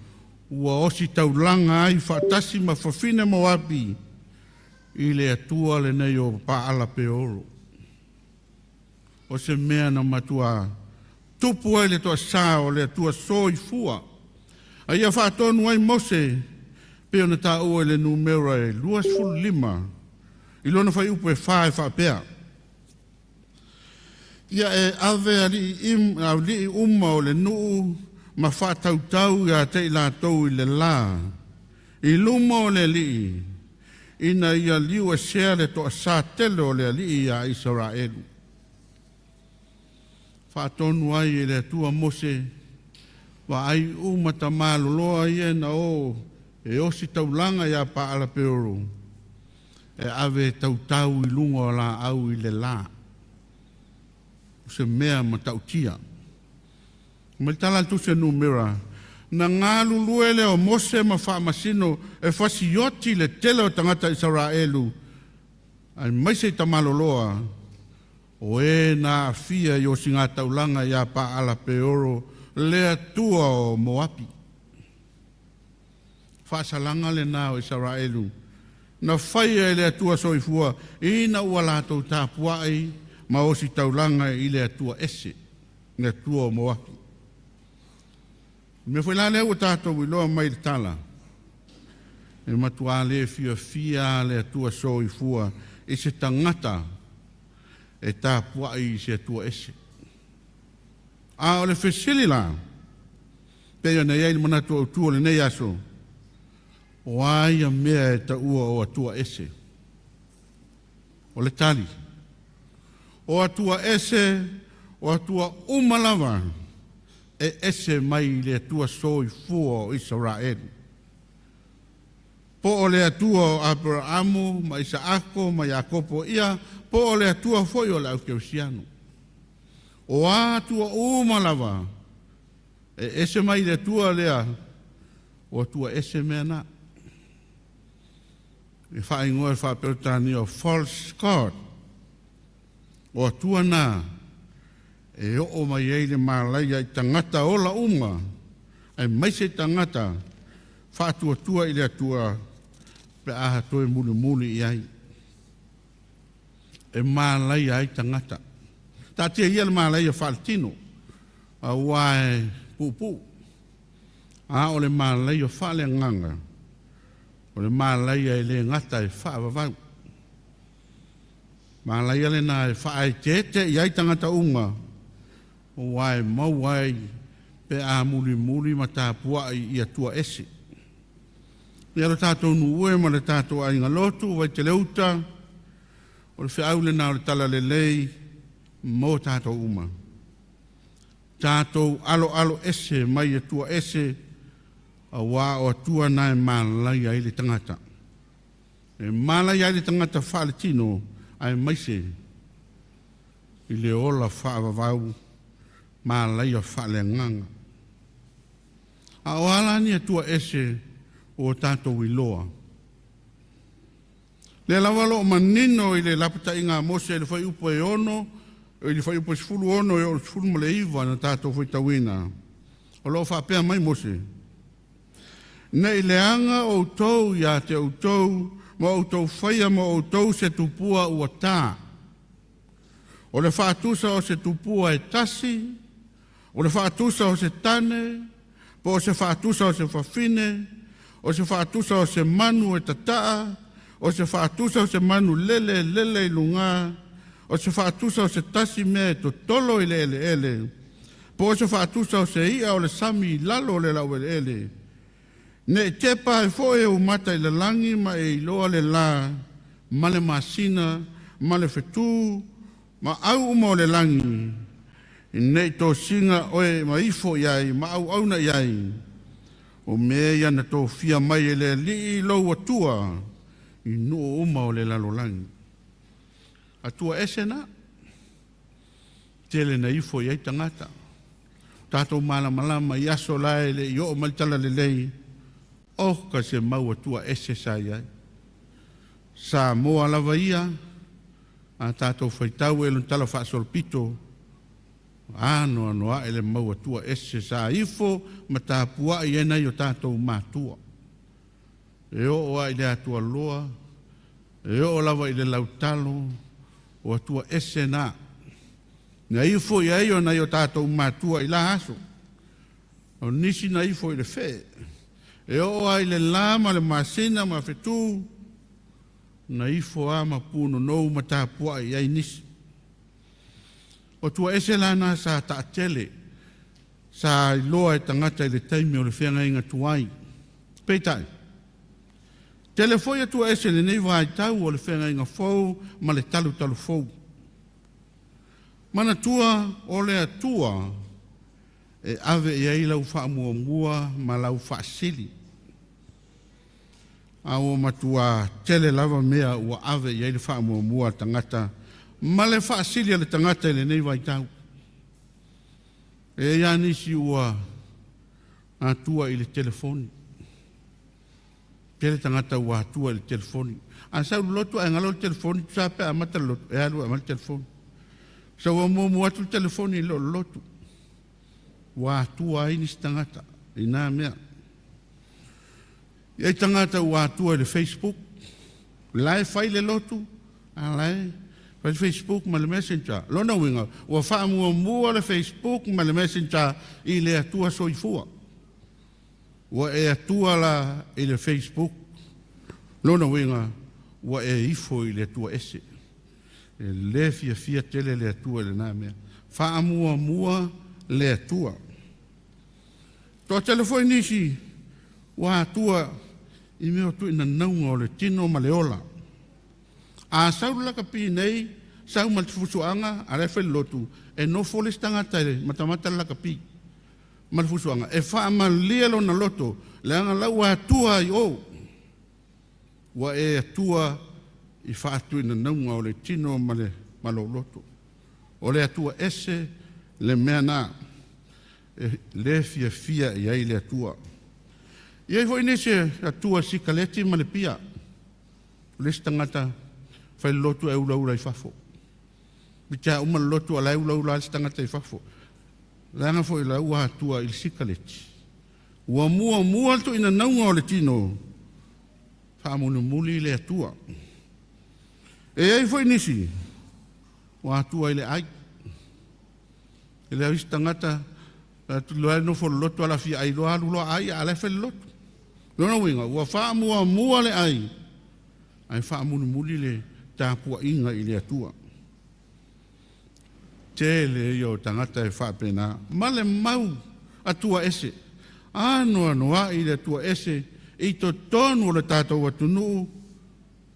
ua osi taulaga ai faatasi ma fafine Moapi i le Atua lenei o Paala Peoro. O se mea na matua tupu ai le toasā o le Atua soifua. A ia faatonu ai Mose pe ona taua i le numera e 25 i lona fuaiupu e 4 e faapea: Ia e ave alii uma o le nuu ma faatautau ia te i latou i le la, i luma o le Alii, ina ia liuesea le toasā tele o le Alii ia Isaraelu. Faatonu ai e le Atua Mose, vaai uma tamaloloa ia na o e osi taulaga iā Paala Peoro, e ave tautau i luga o laau i le la. O se mea matautia. Mai tala le tusi Numera, na galulue lea o Mose ma faamasino e fasioti le tele o tagata Isaraelu, aemaise i tamaloloa, o e na aafia i osiga taulaga iā Paala Peoro le Atua o Moapi. Faasalaga lena o Isaraelu na faia e le Atua soifua ina ua latou tapuai ma osi taulaga i le Atua ese, le Atua o Moapi. O mea foi la lea ua tatou iloa mai le tala, e matuā le fiafia le Atua soifua i se tagata e tapuai i se Atua ese. A o le fesili la, pei ona i ai le manatu autu o lenei aso, o a ia mea e taua o Atua ese? O le tali, o Atua ese, o Atua uma lava e ese mai i le Atua soifua o Isaraelu. Po o le Atua o Aperaamu ma Isaako ma Iakopo ia, po o le Atua foi o le aukerisiano. O a Atua uma lava e ese mai le Atua lea, o Atua ese mea na. E faaigoa e faaperetania o false god. O Atua na e oo mai ai le malaia i tagata ola uma, aemaise i tagata faatuatua i le Atua pe a toe mulimuli i ai. E malaia ai tagata. Taatia ia le malaia faaletino, auā e puupuu. A o le malaia faaleagaga, o le malaia e le gata e faavavau. Malaia lena e faaeteete i ai tagata uma, auā e maua ai pe a mulimuli ma tapuai i Atua ese. Ia lo tatou nuu e ma le tatou aiga lotu, Vaiteleuta, o le feau lena o le tala lelei mo tatou uma. Tatou aloalo ese mai Atua ese, auā o Atua na e malaia ai le tagata. E malaia ai le tagata faaletino, aemaise i le ola faavavau. Malaia faaleagaga. A o a la ni Atua ese ua tatou iloa? Lea lava o lo o manino i le lapataiga a Mose i le fuaiupu e 6, i le fuaiupu e 16 e oo i le 19 na tatou faitauina. O lo o faapea mai Mose, Ne i leaga outou ia te outou ma outou faia mo outou se tupua ua ta. O le faatusa o se tupua e tasi, o le faatusa o se tane, po o se faatusa o se fafine, o se faatusa o se manu e tataa, o se faatusa o se manu lele e lele i luga, o se faatusa o se tasi mea e totolo i le eleele, po o se faatusa o se i'a o le sami i lalo o le laueleele. Ne i tepa ai foi ou mata i le lagi ma e iloa le lā ma le masina ma le fetū ma au uma o le lagi, ne i tosina oe ma ifo i ai ma auauna i ai, o mea ia na tofia mai e le Alii lou Atua i nuu uma o le lalolagi. Atua ese na, tele na ifo i ai tagata. Tatou malamalama i aso la e le i oo mai le talalelei, oka se mau Atua ese sa i ai. Samoa lava ia, a tatou faitau e lona tala faasolopito, anoanoa'i le mau Atua ese sa ifo ma tapuai ai nai o tatou matua. E oo lava i le atualoa, e oo lava i le lautalo, o Atua ese na. Na ifo i ai o nai o tatou matua i la aso. O nisi na ifo i le fee. E oo lava i le la ma le masina ma fetu, na ifo lava ma punonou ma tapuai i ai nisi. O Atua ese la na sa taatele, sa iloa e tagata i le taimi o le feagaiga tuai. Peitai, tele foi Atua ese i lenei vaitau o le feagaiga fou ma le talutalu fou. Manatua o le Atua e ave i ai lau faamuamua ma lau faasili. A ua matua tele lava mea ua ave i ai le faamuamua a le tagata ma le faasili a le tagata i lenei vaitau. E i ai lava nisi ua atua i le telefoni. Tele tagata ua atua i le telefoni. A sau i le lotu ae galo le telefoni, tusa lava pe amata le lotu, e alu e aumai le telefoni. Sau ua muamua atu le telefoni i lo le lotu. Ua atua ai nisi tagata i na mea. E i ai tagata ua atua i le Facebook. La e fai le lotu, a la e fai le Facebook ma le Messenger. Lona uiga, ua faamuamua le Facebook ma le Messenger i le Atua soifua. Ua e atua la i le Facebook. Lona uiga, ua e ifo i le Atua ese. E le fiafia tele le Atua i lena mea. Faamuamua le Atua. Toatele foi nisi ua atua i mea o tuuinanauga o le tino ma le ola. A sau le lakapi nei, sau ma le fusuaga, a la e fai le lotu, e nofo le isi tagata e matamata le lakapi ma le fusuaga, e faamalie lona loto, leaga la ua atua ai o. Ua e atua i faatuinanauga o le tino ma le ma lou loto. O le Atua ese le mea na e le fiafia i ai le Atua. E i ai foi nisi atua sikaleti ma le pia. O le isi tagata fai le lotu e ulaula i fafo. Mitea uma le lotu a la e ulaula le isi tagata i fafo. Leaga foi la ua atua i le sikaleti. Ua muamua le tuuinanauga o le tino, faamulimuli le Atua. E i ai foi nisi ua atua i le ai. E le au isi tagata loa e nofo lotu ala fia ai loa alu loa ai a la e fai le lotu. Lona uiga ua faamuamua le ai ae faamulimuli le tapuaiga i le Atua. Tele ia o tagata e faapena ma le mau Atua ese. Anoanoai le Atua ese i totonu o le tatou atunuu,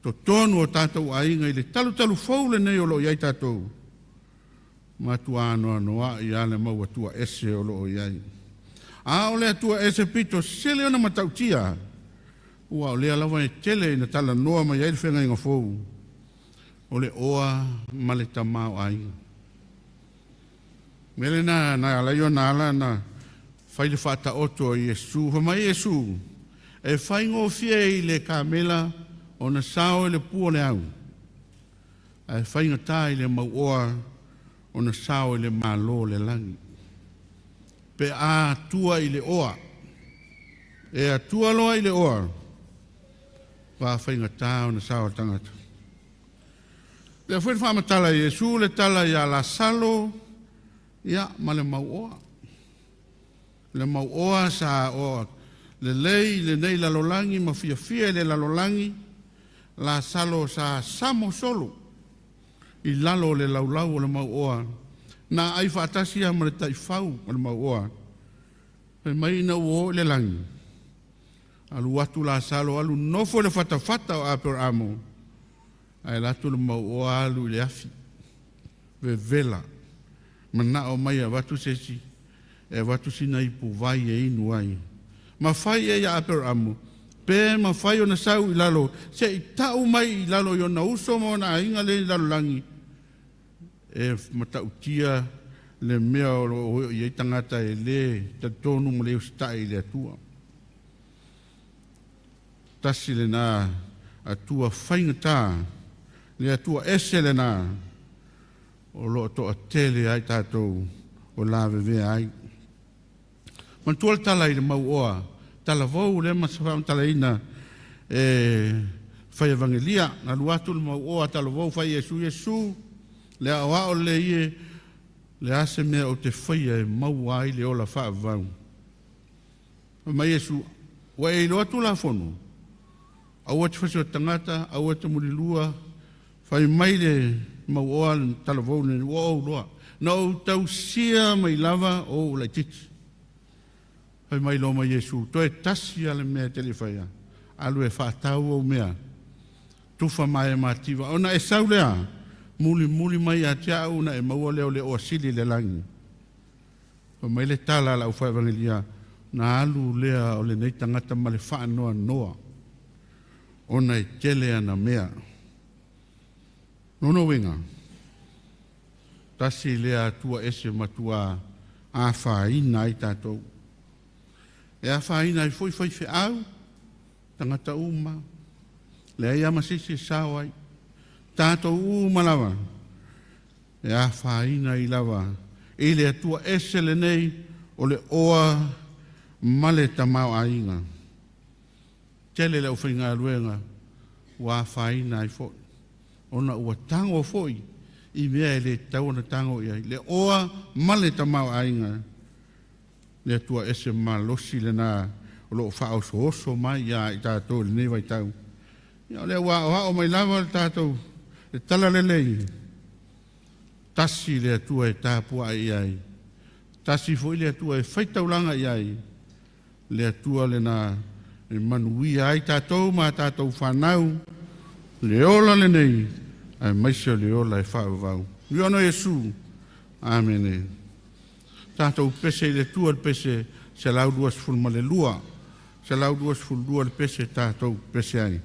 totonu o tatou aiga i le talutalu fou lenei o lo o i ai tatou. Matua anoanoai lava le mau Atua ese o lo o i ai. A o le Atua ese pito sili ona matautia, ua o lea lava e tele ina talanoa mai ai le feagaiga fou, o le oa ma le tamaoaiga. Mea lena na ala ai ona ala na fai le faataoto a Iesu. Fai mai Iesu, e faigofie i le kamela ona sao i le pua o le au, ae faigata i le mauoa ona sao i le Malo o le lagi. Pe a tua i le oa, e atua loa i le oa, va faigata ona sao o le tagata. Lea foi le faamatala e Iesu le tala ia Lasalo, ia, ma le mauoa. Le mauoa sa oa lelei i lenei lalolagi ma fiafia i le lalolagi, Lasalo sa samo solo i lalo o le laulau o le mauoa, na ai faatasi lava ma le taifau o le mauoa. Fai mai ina ua oo i le lagi, alu atu Lasalo alu nofo i le fatafata o Aperamo, ae alu atu le mauoa alu i le afi, vevela, manao mai e avatu se isi, e avatu sina ipuvai e inu ai. Ma fai ai ia Aperamo, pe mafai ona sau i lalo, se i tau mai i lalo i ona uso ma ona aiga lea i lalolagi, e matautia le mea o lo o i ai tagata e le talitonu ma le usitai i le Atua. Tasi lena Atua faigata, le Atua ese lena o lo o toatele ai tatou o lavevea ai. Manatua le tala i le mauoa, talavou lea ma faamatalaina e fai evangelia. Na alu atu le mauoa talavou fai Iesu, Iesu, le aoao le ie, le a se mea o te faia e maua ai le ola faavavau. Fai mai Iesu, ua e iloa Tulafono, aua te fasioti tagata, aua te mulilua, fai mai le mauoa le talavou lenei, ua ou iloa. Na ou tausia mai lava o ou laitiiti. Fai mai loa ma Iesu, toe tasi lava le mea e te le i faia, alu e faatau ou mea, tufa ma e mativa. Ona e sau lea, mulimuli mai ia te au ona e maua lea o le oa sili i le lagi. Fai mai le tala a le aufai-evangelia, na alu lea o lenei tagata ma le faanoanoa, ona e tele ana mea. Lona uiga, tasi lea Atua ese matua afaina ai tatou. E afaina ai foi faifeau, tagata uma, leai lava ma se isi e sao ai. Tatou uma lava, e afaina ai lava i le Atua ese lenei o le oa ma le tamaoaiga. Tele le aufaigaluega ua afaina ai foi, ona ua tago foi i mea e le tatau ona tago i ai, le oa ma le tamaoaiga. Le Atua ese malosi lena o lo o faaosooso mai ia i tatou i lenei vaitau. Ia, o lea ua aoao mai lava le tatou le tala lelei, tasi le Atua e tapuai i ai, tasi foi le Atua e faitaulaga i ai, le Atua lena e manuia ai tatou ma tatou fanau, le ola lenei, aemaise o le ola e faavavau. Viia ona Iesu. Amene. Tatou pese i le Atua le pese 122, 122 le pese tatou pese ai.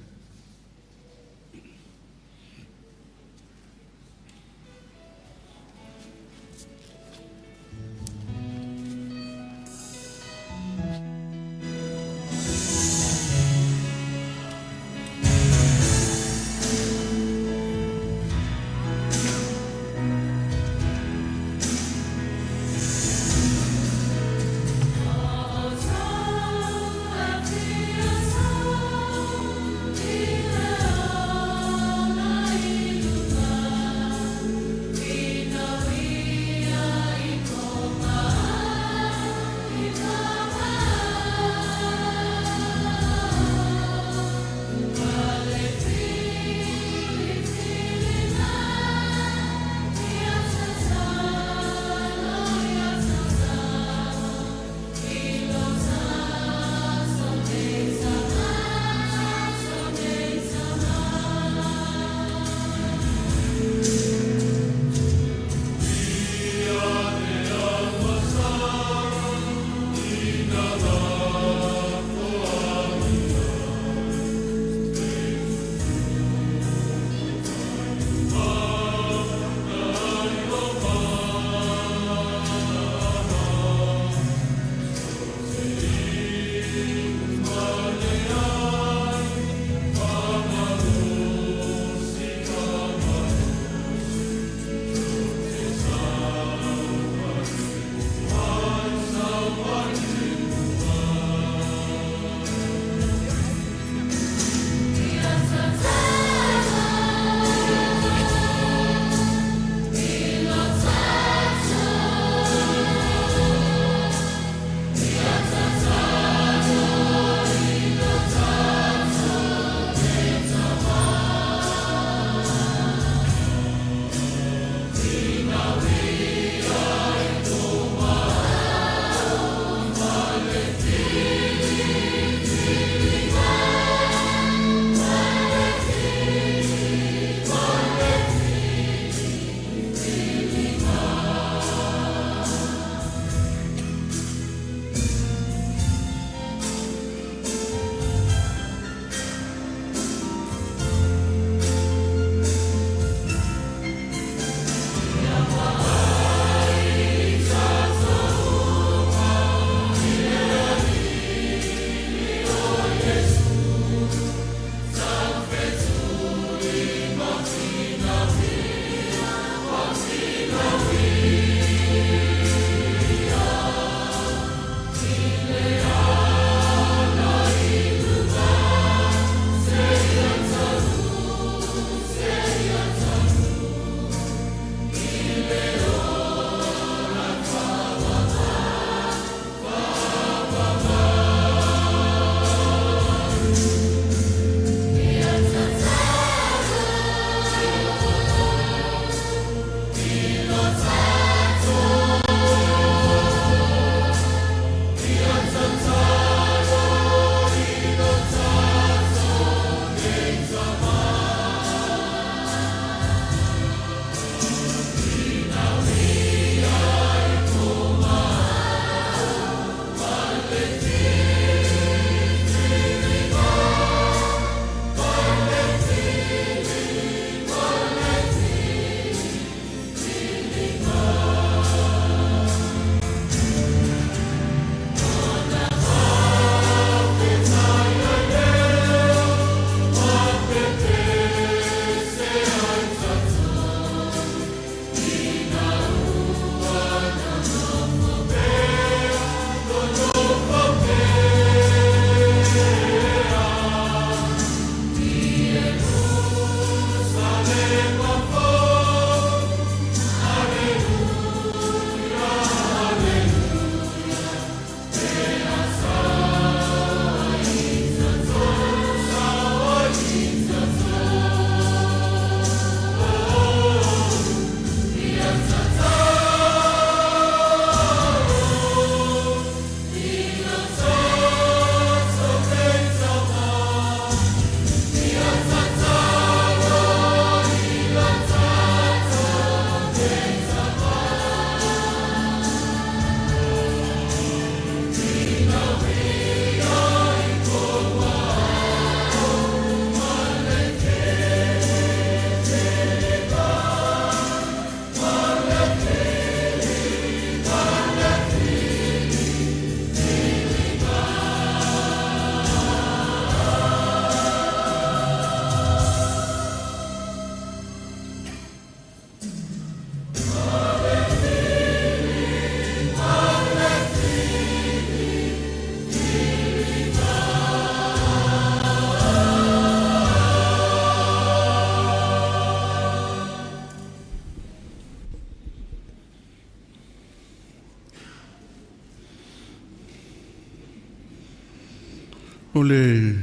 O le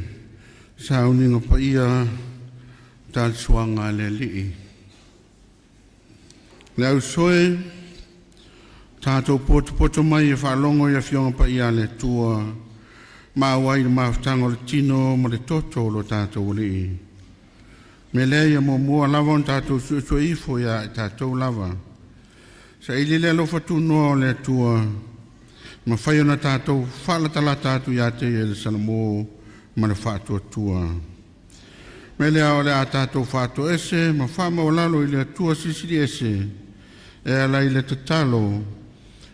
sauniga paia tali suaga a le Alii. Le au soe tatou potopoto mai e faalogo i Afioga Paia a le Atua ma auai le mafutaga o le Tino ma le Toto o lo tatou Alii. Me lea ia muamua lava ona tatou suesue ifo ia i tatou lava. Saili le alofa tunoa o le Atua, mafai ona tatou faalatalata atu ia te ia i le salamo ma le faatuatua. Me lea o le a tatou faatoese ma faamaualalo i le Atua Silisili Ese e ala i le tatalo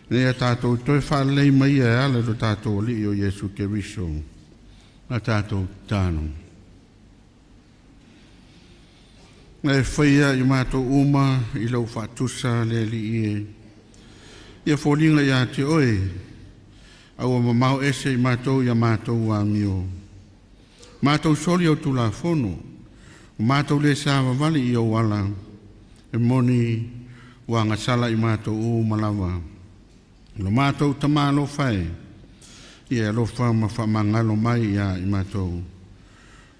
ina ia tatou toe faalelei mai ia e ala i lo tatou Alii o Iesu Keriso. A tatou tatalo. Na e faia i matou uma i lou faatusa le Alii e. Ia foliga ia te oe, a ua mamao ese i matou i a matou amio. Matou soli au tulafono, o matou le savavali i ou ala, e moni ua agasala i matou uma lava. O lo matou tamalofa e, ia e alofa ma faamagalo mai ia i matou.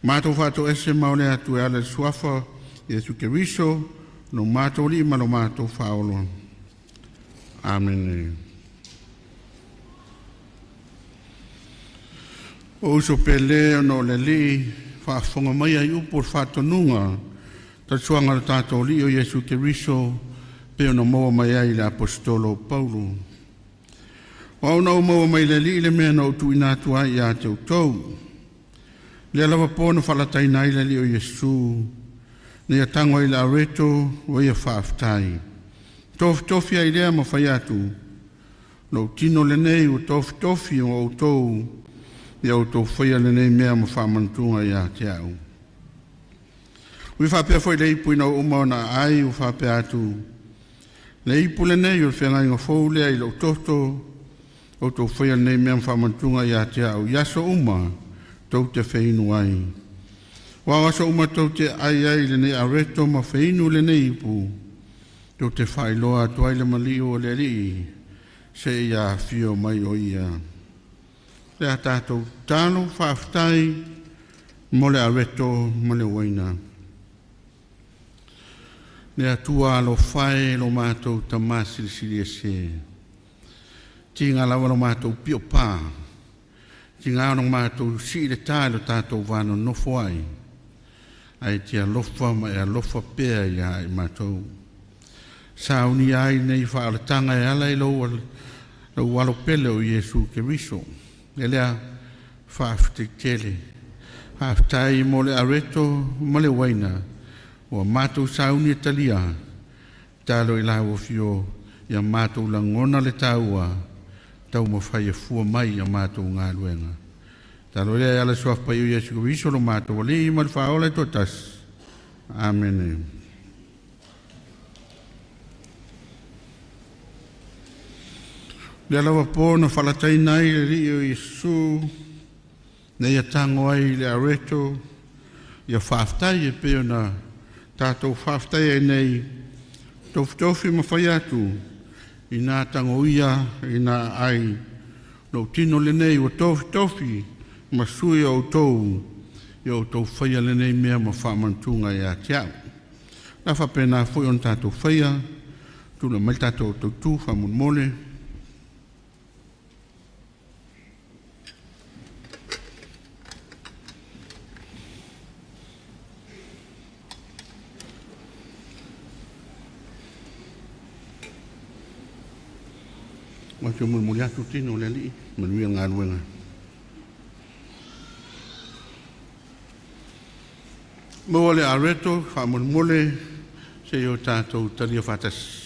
Matou faatoese ma ole atu e ala i le suafa Iesu Keriso, lo matou Alii ma lo matou Faaola. Amene. O uso pele ona o le Alii faafofoga mai ai upu o le faatonuga tali suaga o le tatou Alii o Iesu Keriso pe ona maua mai ai i le Aposetolo o Paulo. O au na ou maua mai le Alii le mea na ou tuuina atu ai ia te outou. Lea lava po na faalataina ai le Alii o Iesu, na ia tago ai i le areto ua ia faafetai. Tofitofi ai lea ma fai atu, lou tino lenei ua tofitofi o outou, ia outou faia lenei mea ma faamanatuga ia te au. Ua faapea foi le ipu ina ua uma ona aai ua faapea atu, le ipu lenei o le feagaiga fou lea i lou toto, outou faia lenei mea ma faamanatuga ia te au i aso uma tou te feinu ai. Aua o aso uma tou te ai ai i lenei areto ma feinu lenei ipu, tou te faailoa atu ai le maliu o le Alii seia afio mai o ia. Le a tatou tatalo faafetai mo le areto ma le uaina. Le Atua alofa e lo matou Tama Silisili Ese, tiga lava lo matou pio pa, tiga ona matou sii le tā i lo tatou va nonofo ai, ae te alofa ma e alofa pea ia i matou. Saunia ai nei faaolataga e ala i lou lou alo pele o Iesu Keriso. E lea faafetai tele. Faafetai mo le areto ma le uaina ua matou sauni e talia, talo i lau afio ia matou lagona le taua taumafai e fua mai ia matou galuega. Talo lea e ala suafa paia o Iesu Keriso lo matou Alii ma le Faaola e toatasi. Amene. Lea lava po na faalataina ai le Alii o Iesu, na ia tago ai i le areto, ia faafetai e pei ona tatou faafetai ai nei, tofitofi ma fai atu, ina tagoia, ina ai, lou tino lenei ua tofitofi ma sui o outou, ia outou faia lenei mea ma faamanatuga ia te au. La faapena foi ona tatou faia, tula mai le tatou tautu faamolemole. Ou te mulimuli atu tino o le Alii, manuia le galuega. Maua le areto faamolemole se i o tatou talia faatasi.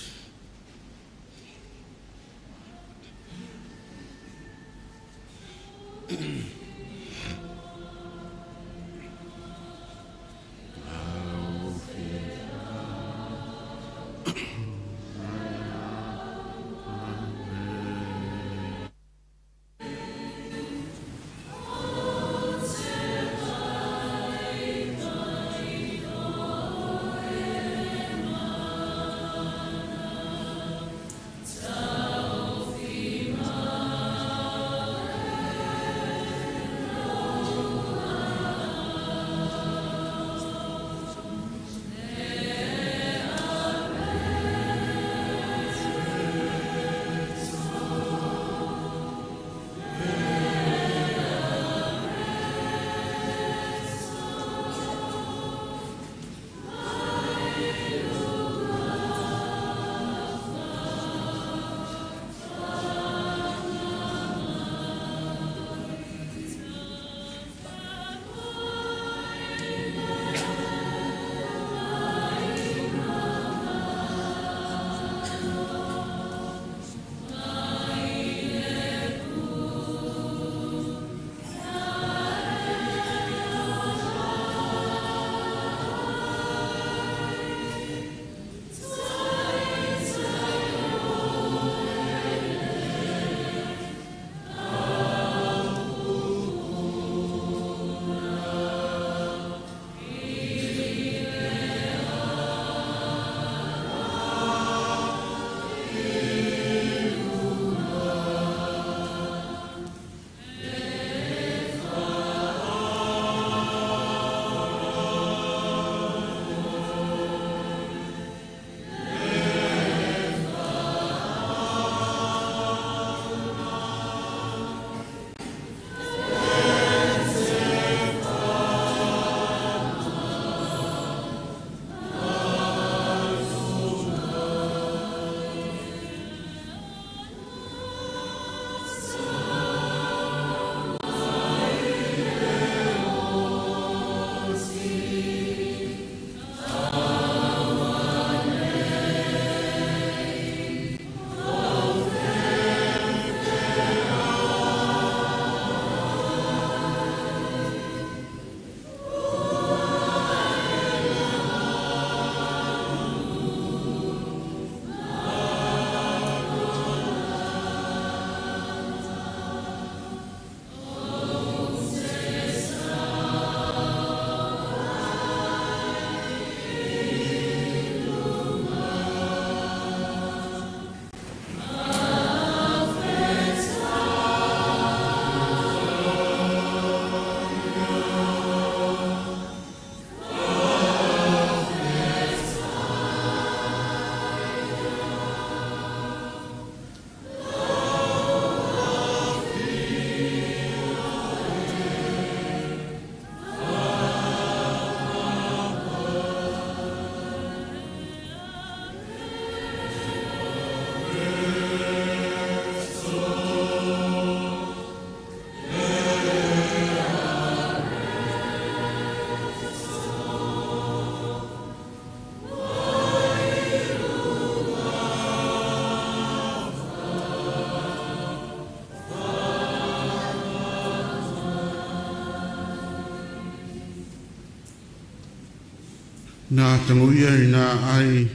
Na atagoia ina ai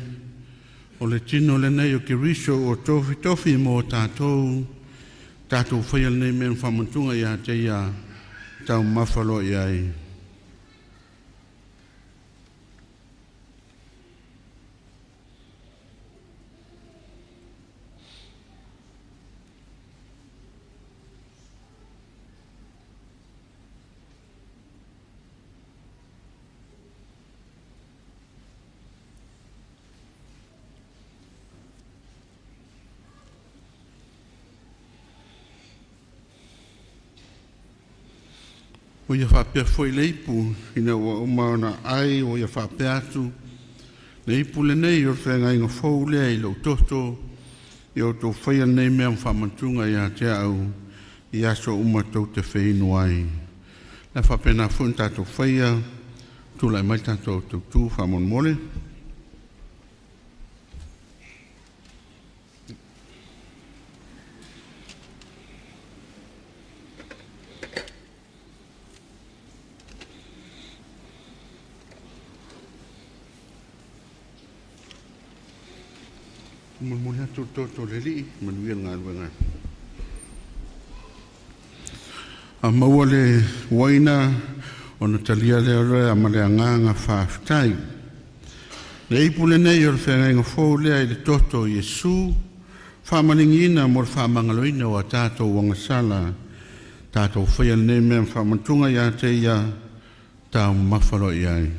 o le tino lenei o Keriso ua tofitofi mo tatou, tatou faia lenei mea ma faamanatuga ia te ia taumafa loa i ai. Ua ia faapea foi le ipu ina ua uma ona ai, ua ia faapea atu, le ipu lenei o le feagaiga fou lea i lou toto, ia outou faia lenei mea ma faamanatuga ia te au i aso uma tou te feinu ai. Le a faapena foi ona tatou faia, tulai mai tatou tautu faamolemole. Molimoli atu le toto o le Alii, manuia le galuega. A maua le uaina ona talia lea o lea ma le agaga faafetai. Le ipu lenei o le feagaiga fou lea i le toto o Iesu, faamaligiina mo le faamagaloina o a tatou agasala, tatou faia lenei mea ma faamanatuga ia te ia, taumamafa loa i ai.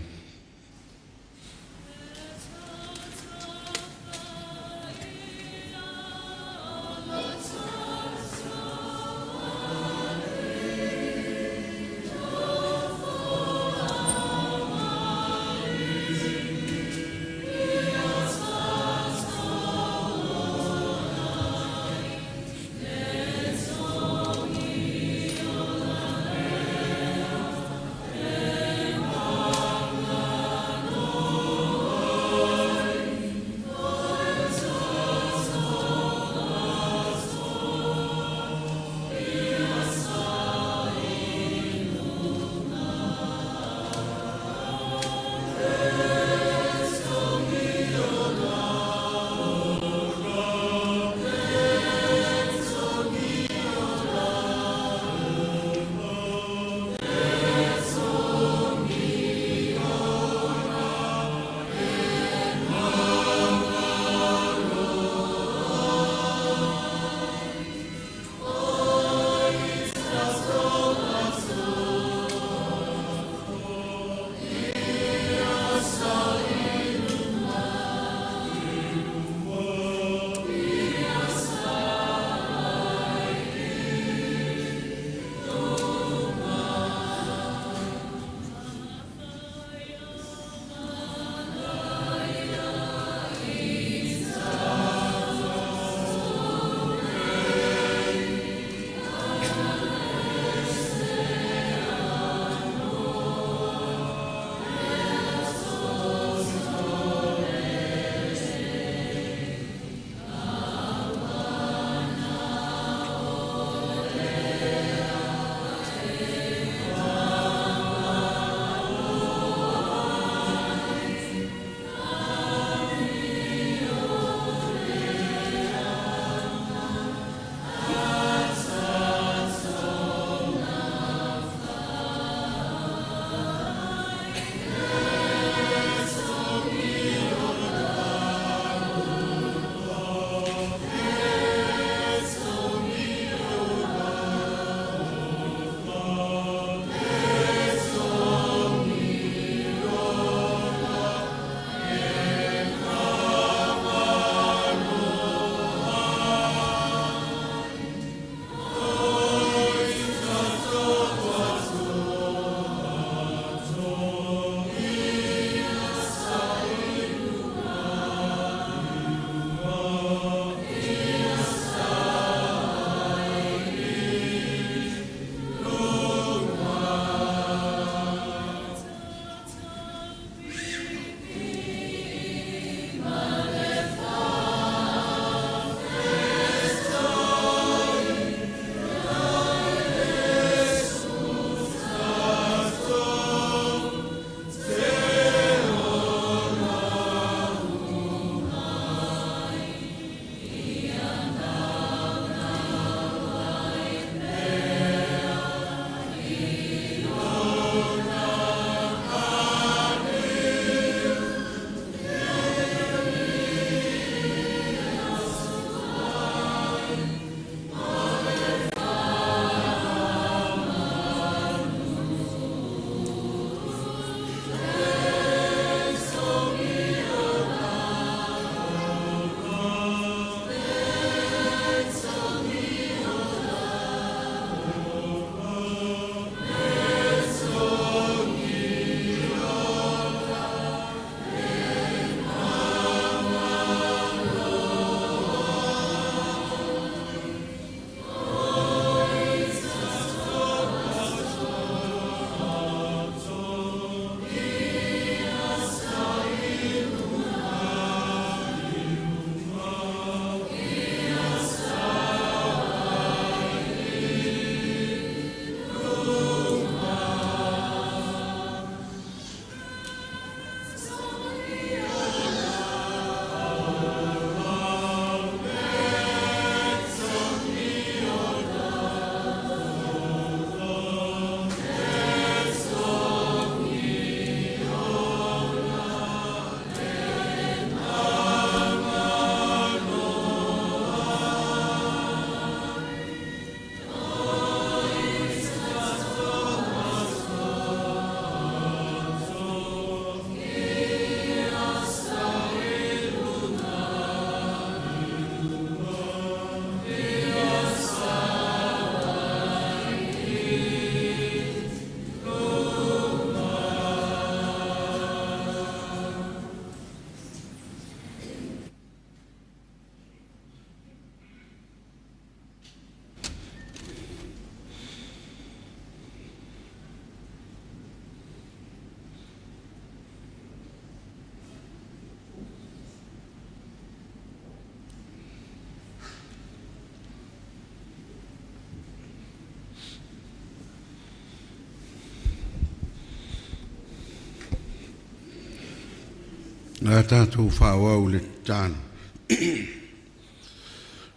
A tatou faaauau le tatalo.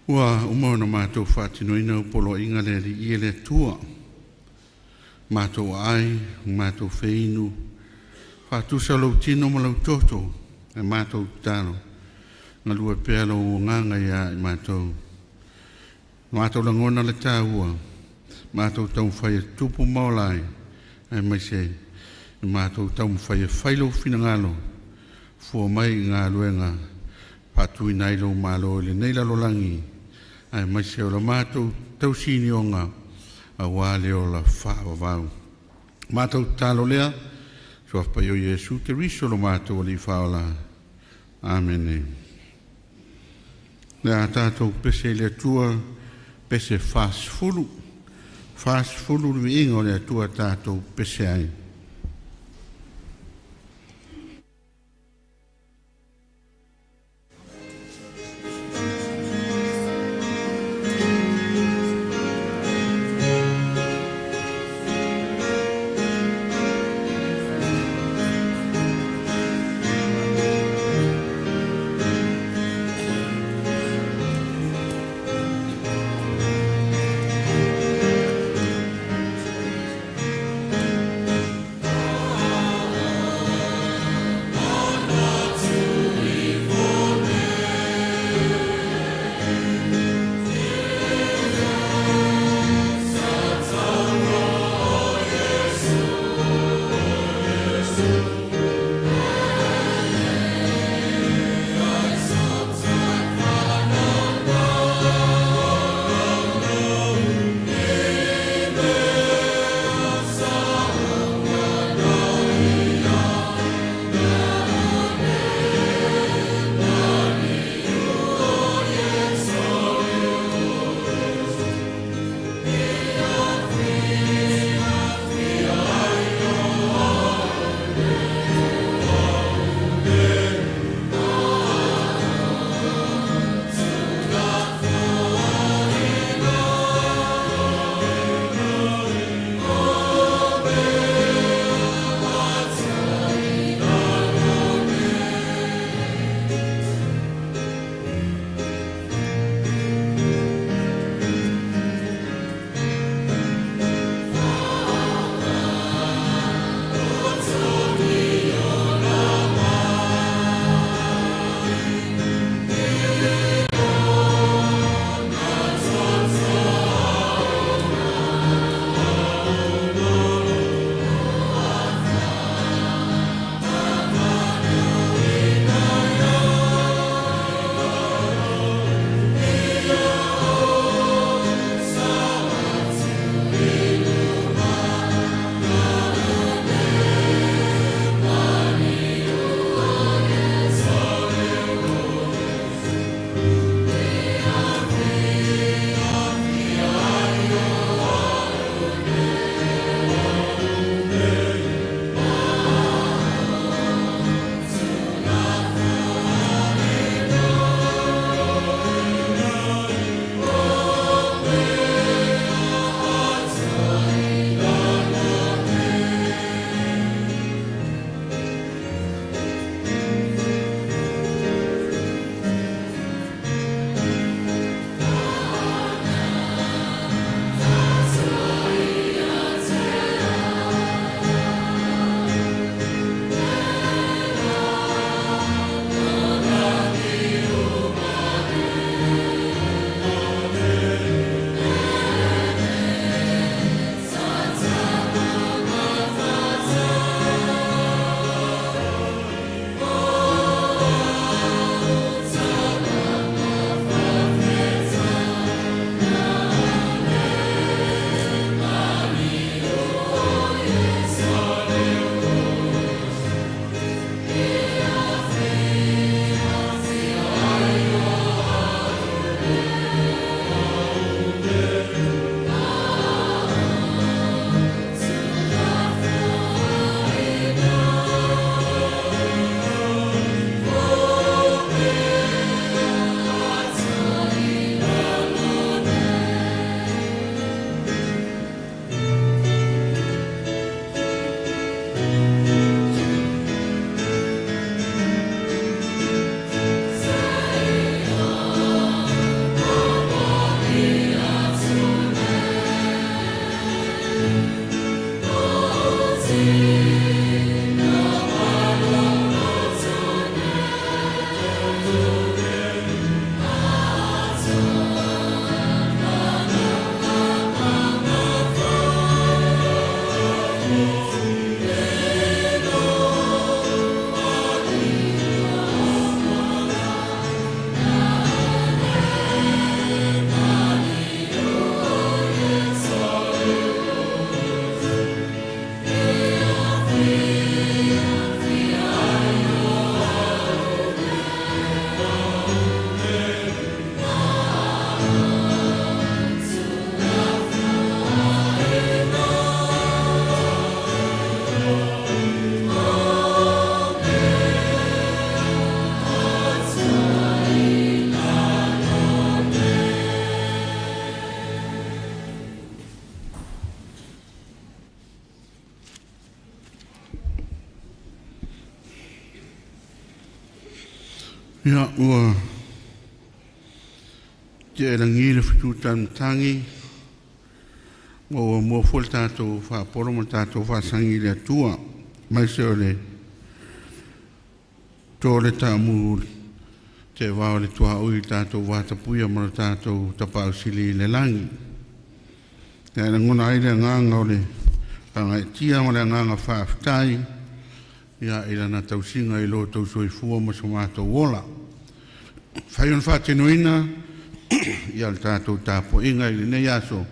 Ua uma ona matou faatinoina poloaiga le Alii e le Atua, matou aai, matou feinu, faatusa lou tino ma lau toto, e matou tatalo, galue pea lou agaga ia i matou. Matou lagona le tāua, matou taumafai e tupu ma ola ai, aemaise matou taumafai e fai lou finagalo, fua mai i galuega faatuina ai lou malo i lenei lalolagi, aemaise o le matou tausinioga aua le ola faavavau. Matou tatalo lea, Suafa Paia o Iesu Keriso lo matou Alii Faaola. Amene. Le a tatou pese i le Atua, pese 40, 40 le viiga o le Atua tatou pese ai. Ia ua tea i lagi le fetu taimatagi ma ua mua foi le tatou faapolo ma le tatou faasagi i le Atua, aemaise o le to o le taamu teevao o le tuaoi i le tatou vatapuia ma le tatou Tapaau Sili i le lagi. Ia e lagona ai le agaga o le faagaeetia ma le agaga faafetai, ia, i Lana tausiga i lo outou soifua ma so matou ola. E mafai ona faatinoina ia le tatou tapuaiga i lenei aso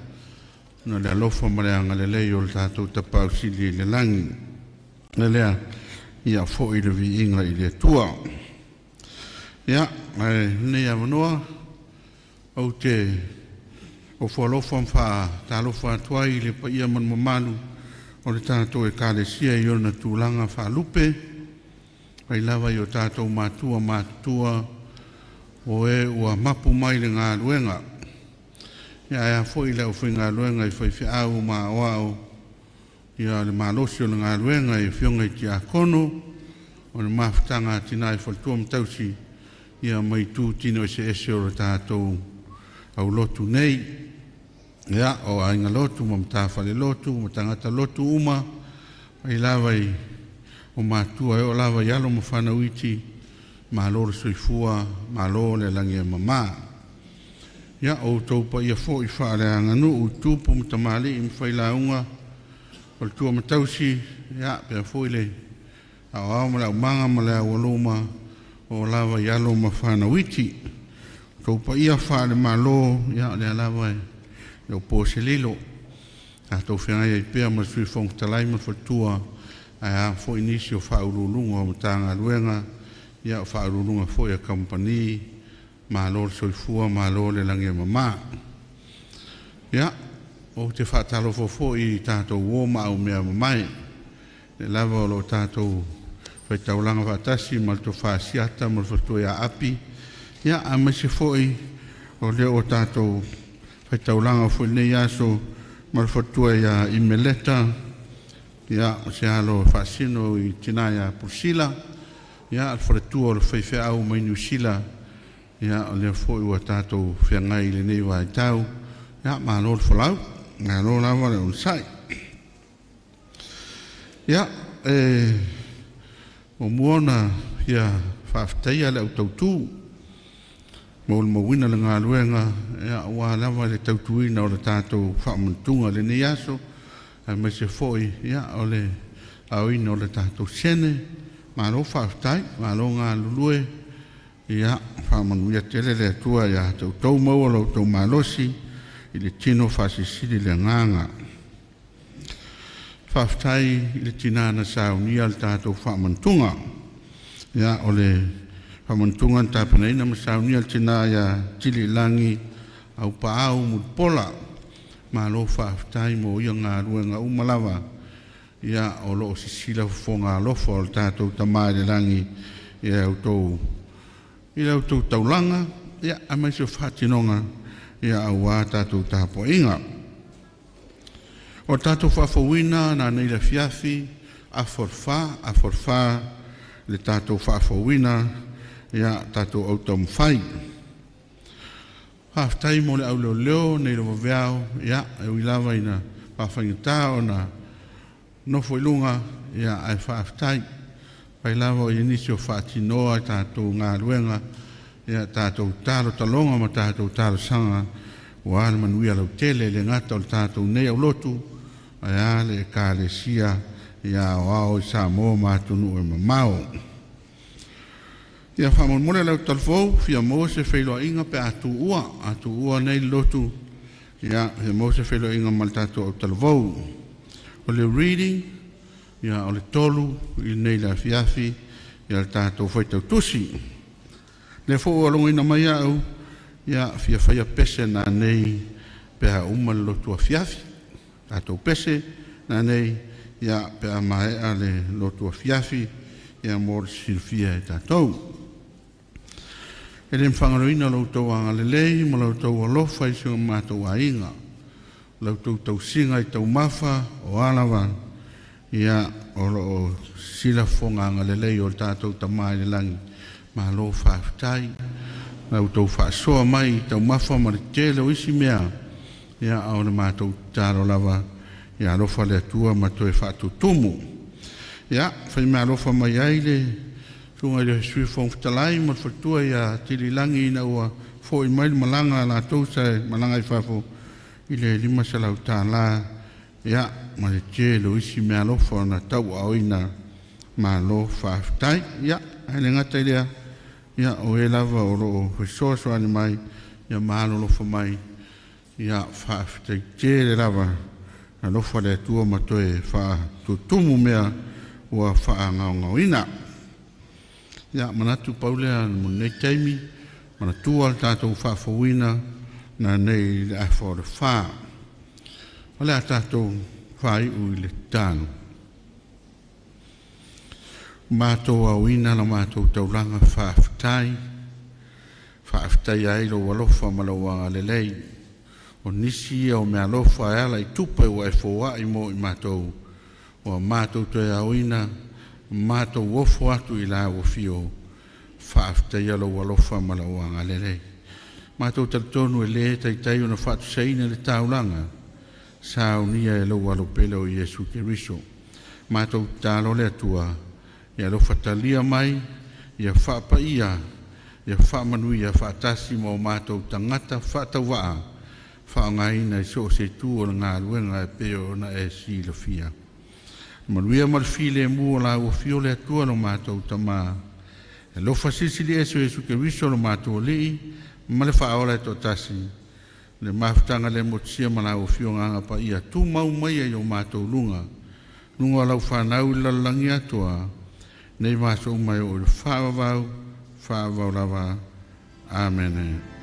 ona o le alofa ma le agalelei o le tatou Tapaau Sili i le lagi. O le mea lea, ia foi le viiga i le Atua. Ia, ae o lenei avanoa ou te ofo alofa ma faatalofa atu ai i le paia ma le mamalu o le tatou Ekalesia i ona tulaga faalupe, mai lava i o tatou matua matutua o e ua mapu mai le galuega, ae a foi le aufaigaluega i faifeau ma aoao, ia le malosi o le galuega i afioga i tiakono, o le mafutaga a tina i faletua ma tausi, ia ma itu tino eseese o le tatou aulotu nei. Ia, o aiga lotu ma matafale lotu ma tagata lotu uma, mai lava i o matua e oo lava i alo ma fanau iti, malo le soifua, malo le lagi e mama. Ia, o outou paia foi faaleaganuu i tupu ma tamalii ma failauga, faletua ma tausi, ia, faapea foi le aoao ma le aumaga ma le aualuma oo lava i alo ma fanau iti. O outou paia faale-Malo, ia o lea lava e le o po se lilo, tatou feagai ai pea ma le Sui Fofoga Fetalai ma le faletua, ae a foi nisi o Ofisa Sili o Pulega o Matagaluega, ia o Faauluuluga foi o kamupani, malo le soifua malo le lagi e mama. Ia, ou te faatalofa foi i tatou uo ma aumeamamae, lea lava o lo o tatou faitaulaga faatasi ma le Tofa Asiata ma le faletua ia Api, ia, aemaise foi o lea ua tatou faitaulaga foi i lenei aso ma le faletua ia Imeleta, ia, o se alo e faasino i le tina ia Priscilla, ia, le faletua o le faifeau mai Niu Sila, ia, o lea foi ua tatou feagai i lenei vaitau. Ia, malo le folau, malo lava le onosai. Ia, e muamua ona fia faafetaia le au tautu molimauina le galuega, ia, aua lava le tautuina o le tatou faamanatuga i lenei aso, aemaise foi, ia, o le aoina o le tatou sene. Malo faafetai, malo galulue, ia faamanuia tele le Atua ia te outou, maua lo outou malosi i le tino faasilisili le agaga. Faafetai i le tina na saunia le tatou faamanatuga. Ia, o le faamanatuga na tapenaina ma saunia e le tina ia Tiliilagi Aupaau Mulipola. Malo faafetai mo ia galuega uma lava, ia, o lo o sisila fofoga alofa o le tatou Tama i le lagi i la outou taulaga, ia, aemaise o faatinoga, ia, aua tatou tapuaiga. O le tatou faafouina nanei i le afiafi, afa o le fa, afa o le fa le tatou faafouina, ia tatou autaumafai. Faafetai mo le auleoleo nei le vaveao, ia, e ui lava ina faafaigata ona nofo i luga, ia ae faafetai. Pai lava o i nisi o faatinoa tatou galuega, ia tatou talotaloga ma tatou talosaga ua le manuia lautele le gata o le tatou nei aulotu ae a le Ekalesia ia aoao i Samoa ma atunuu e mamao. Ia faamolemole lau talavou fia maua se feiloaiga pe a tuua, a tuua nei le lotu, ia fia maua se feiloaiga ma le tatou autalavou. O le reading ia o le 3 i lenei le afiafi ia le tatou faitautusi. Lea foi ua logoina mai au ia fia faia pese nanei pe a uma le lotu afiafi. Tatou pese nanei ia pe a maea le lotu afiafi ia mo le silafia e tatou. E le mafagaloina lo outou agalelei ma lo outou alofa i si o matou aiga, la outou tausiga i taumafa o a lava, ia o lo o silafofoga agalelei o le tatou Tama i le lagi. Malo faafetai. La outou faasoa mai i taumafa ma le tele o isi mea, ia o le matou tatalo lava ia alofa le Atua ma toe faatutumu. Ia, fai meaalofa mai ai le susuga i le Sui Fofoga Fetalai ma le faletua ia Tililagi ina ua fo'i mai le malaga a latou sa malaga i fafo i le $500, ia ma le tele o isi meaalofa na tauaaoina. Malo faafetai. Ia, ae le gata i lea, ia o e lava o lo o fesoasoani mai ia ma alolofa mai, ia faafetai tele lava. Alofa le Atua ma toe faatutumu mea ua faagaogaoina. Ia manatu pau lea mo lenei taimi, manatua le tatou faafouina nanei i le 3:30. O le a tatou faaiu i le tatalo. Matou aoina la matou taulaga faafetai, faafetaia ai lou alofa ma lou agalelei. O nisi ia o meaalofa e ala i tupe ua e foai mo i matou, ua matou toe aoina, matou ofo atu i lau afio, faafetaia lou alofa ma lou agalelei. Matou talitonu e le taitai ona faatusaina le taulaga saunia e lou Alo pele o Iesu Keriso. Matou tatalo le Atua, ia alofa talia mai, ia faapaia, ia faamanuia faatasi ma o matou tagata faatauvaa, faaaogaina i so o se itu o le galuega e pei ona e silafia. Manuia ma le filemu o lau afio le Atua lo matou Tama, e alofa silisili ese o Iesu Keriso lo matou Alii ma le Faaola e toatasi, le mafutaga le motusia ma lau Afio Agaga Paia, tumau maia i o matou luga, luga o lau fanau i le lalolagi atoa, nei ma aso uma e oo i le faavavau, faavavau lava. Amene.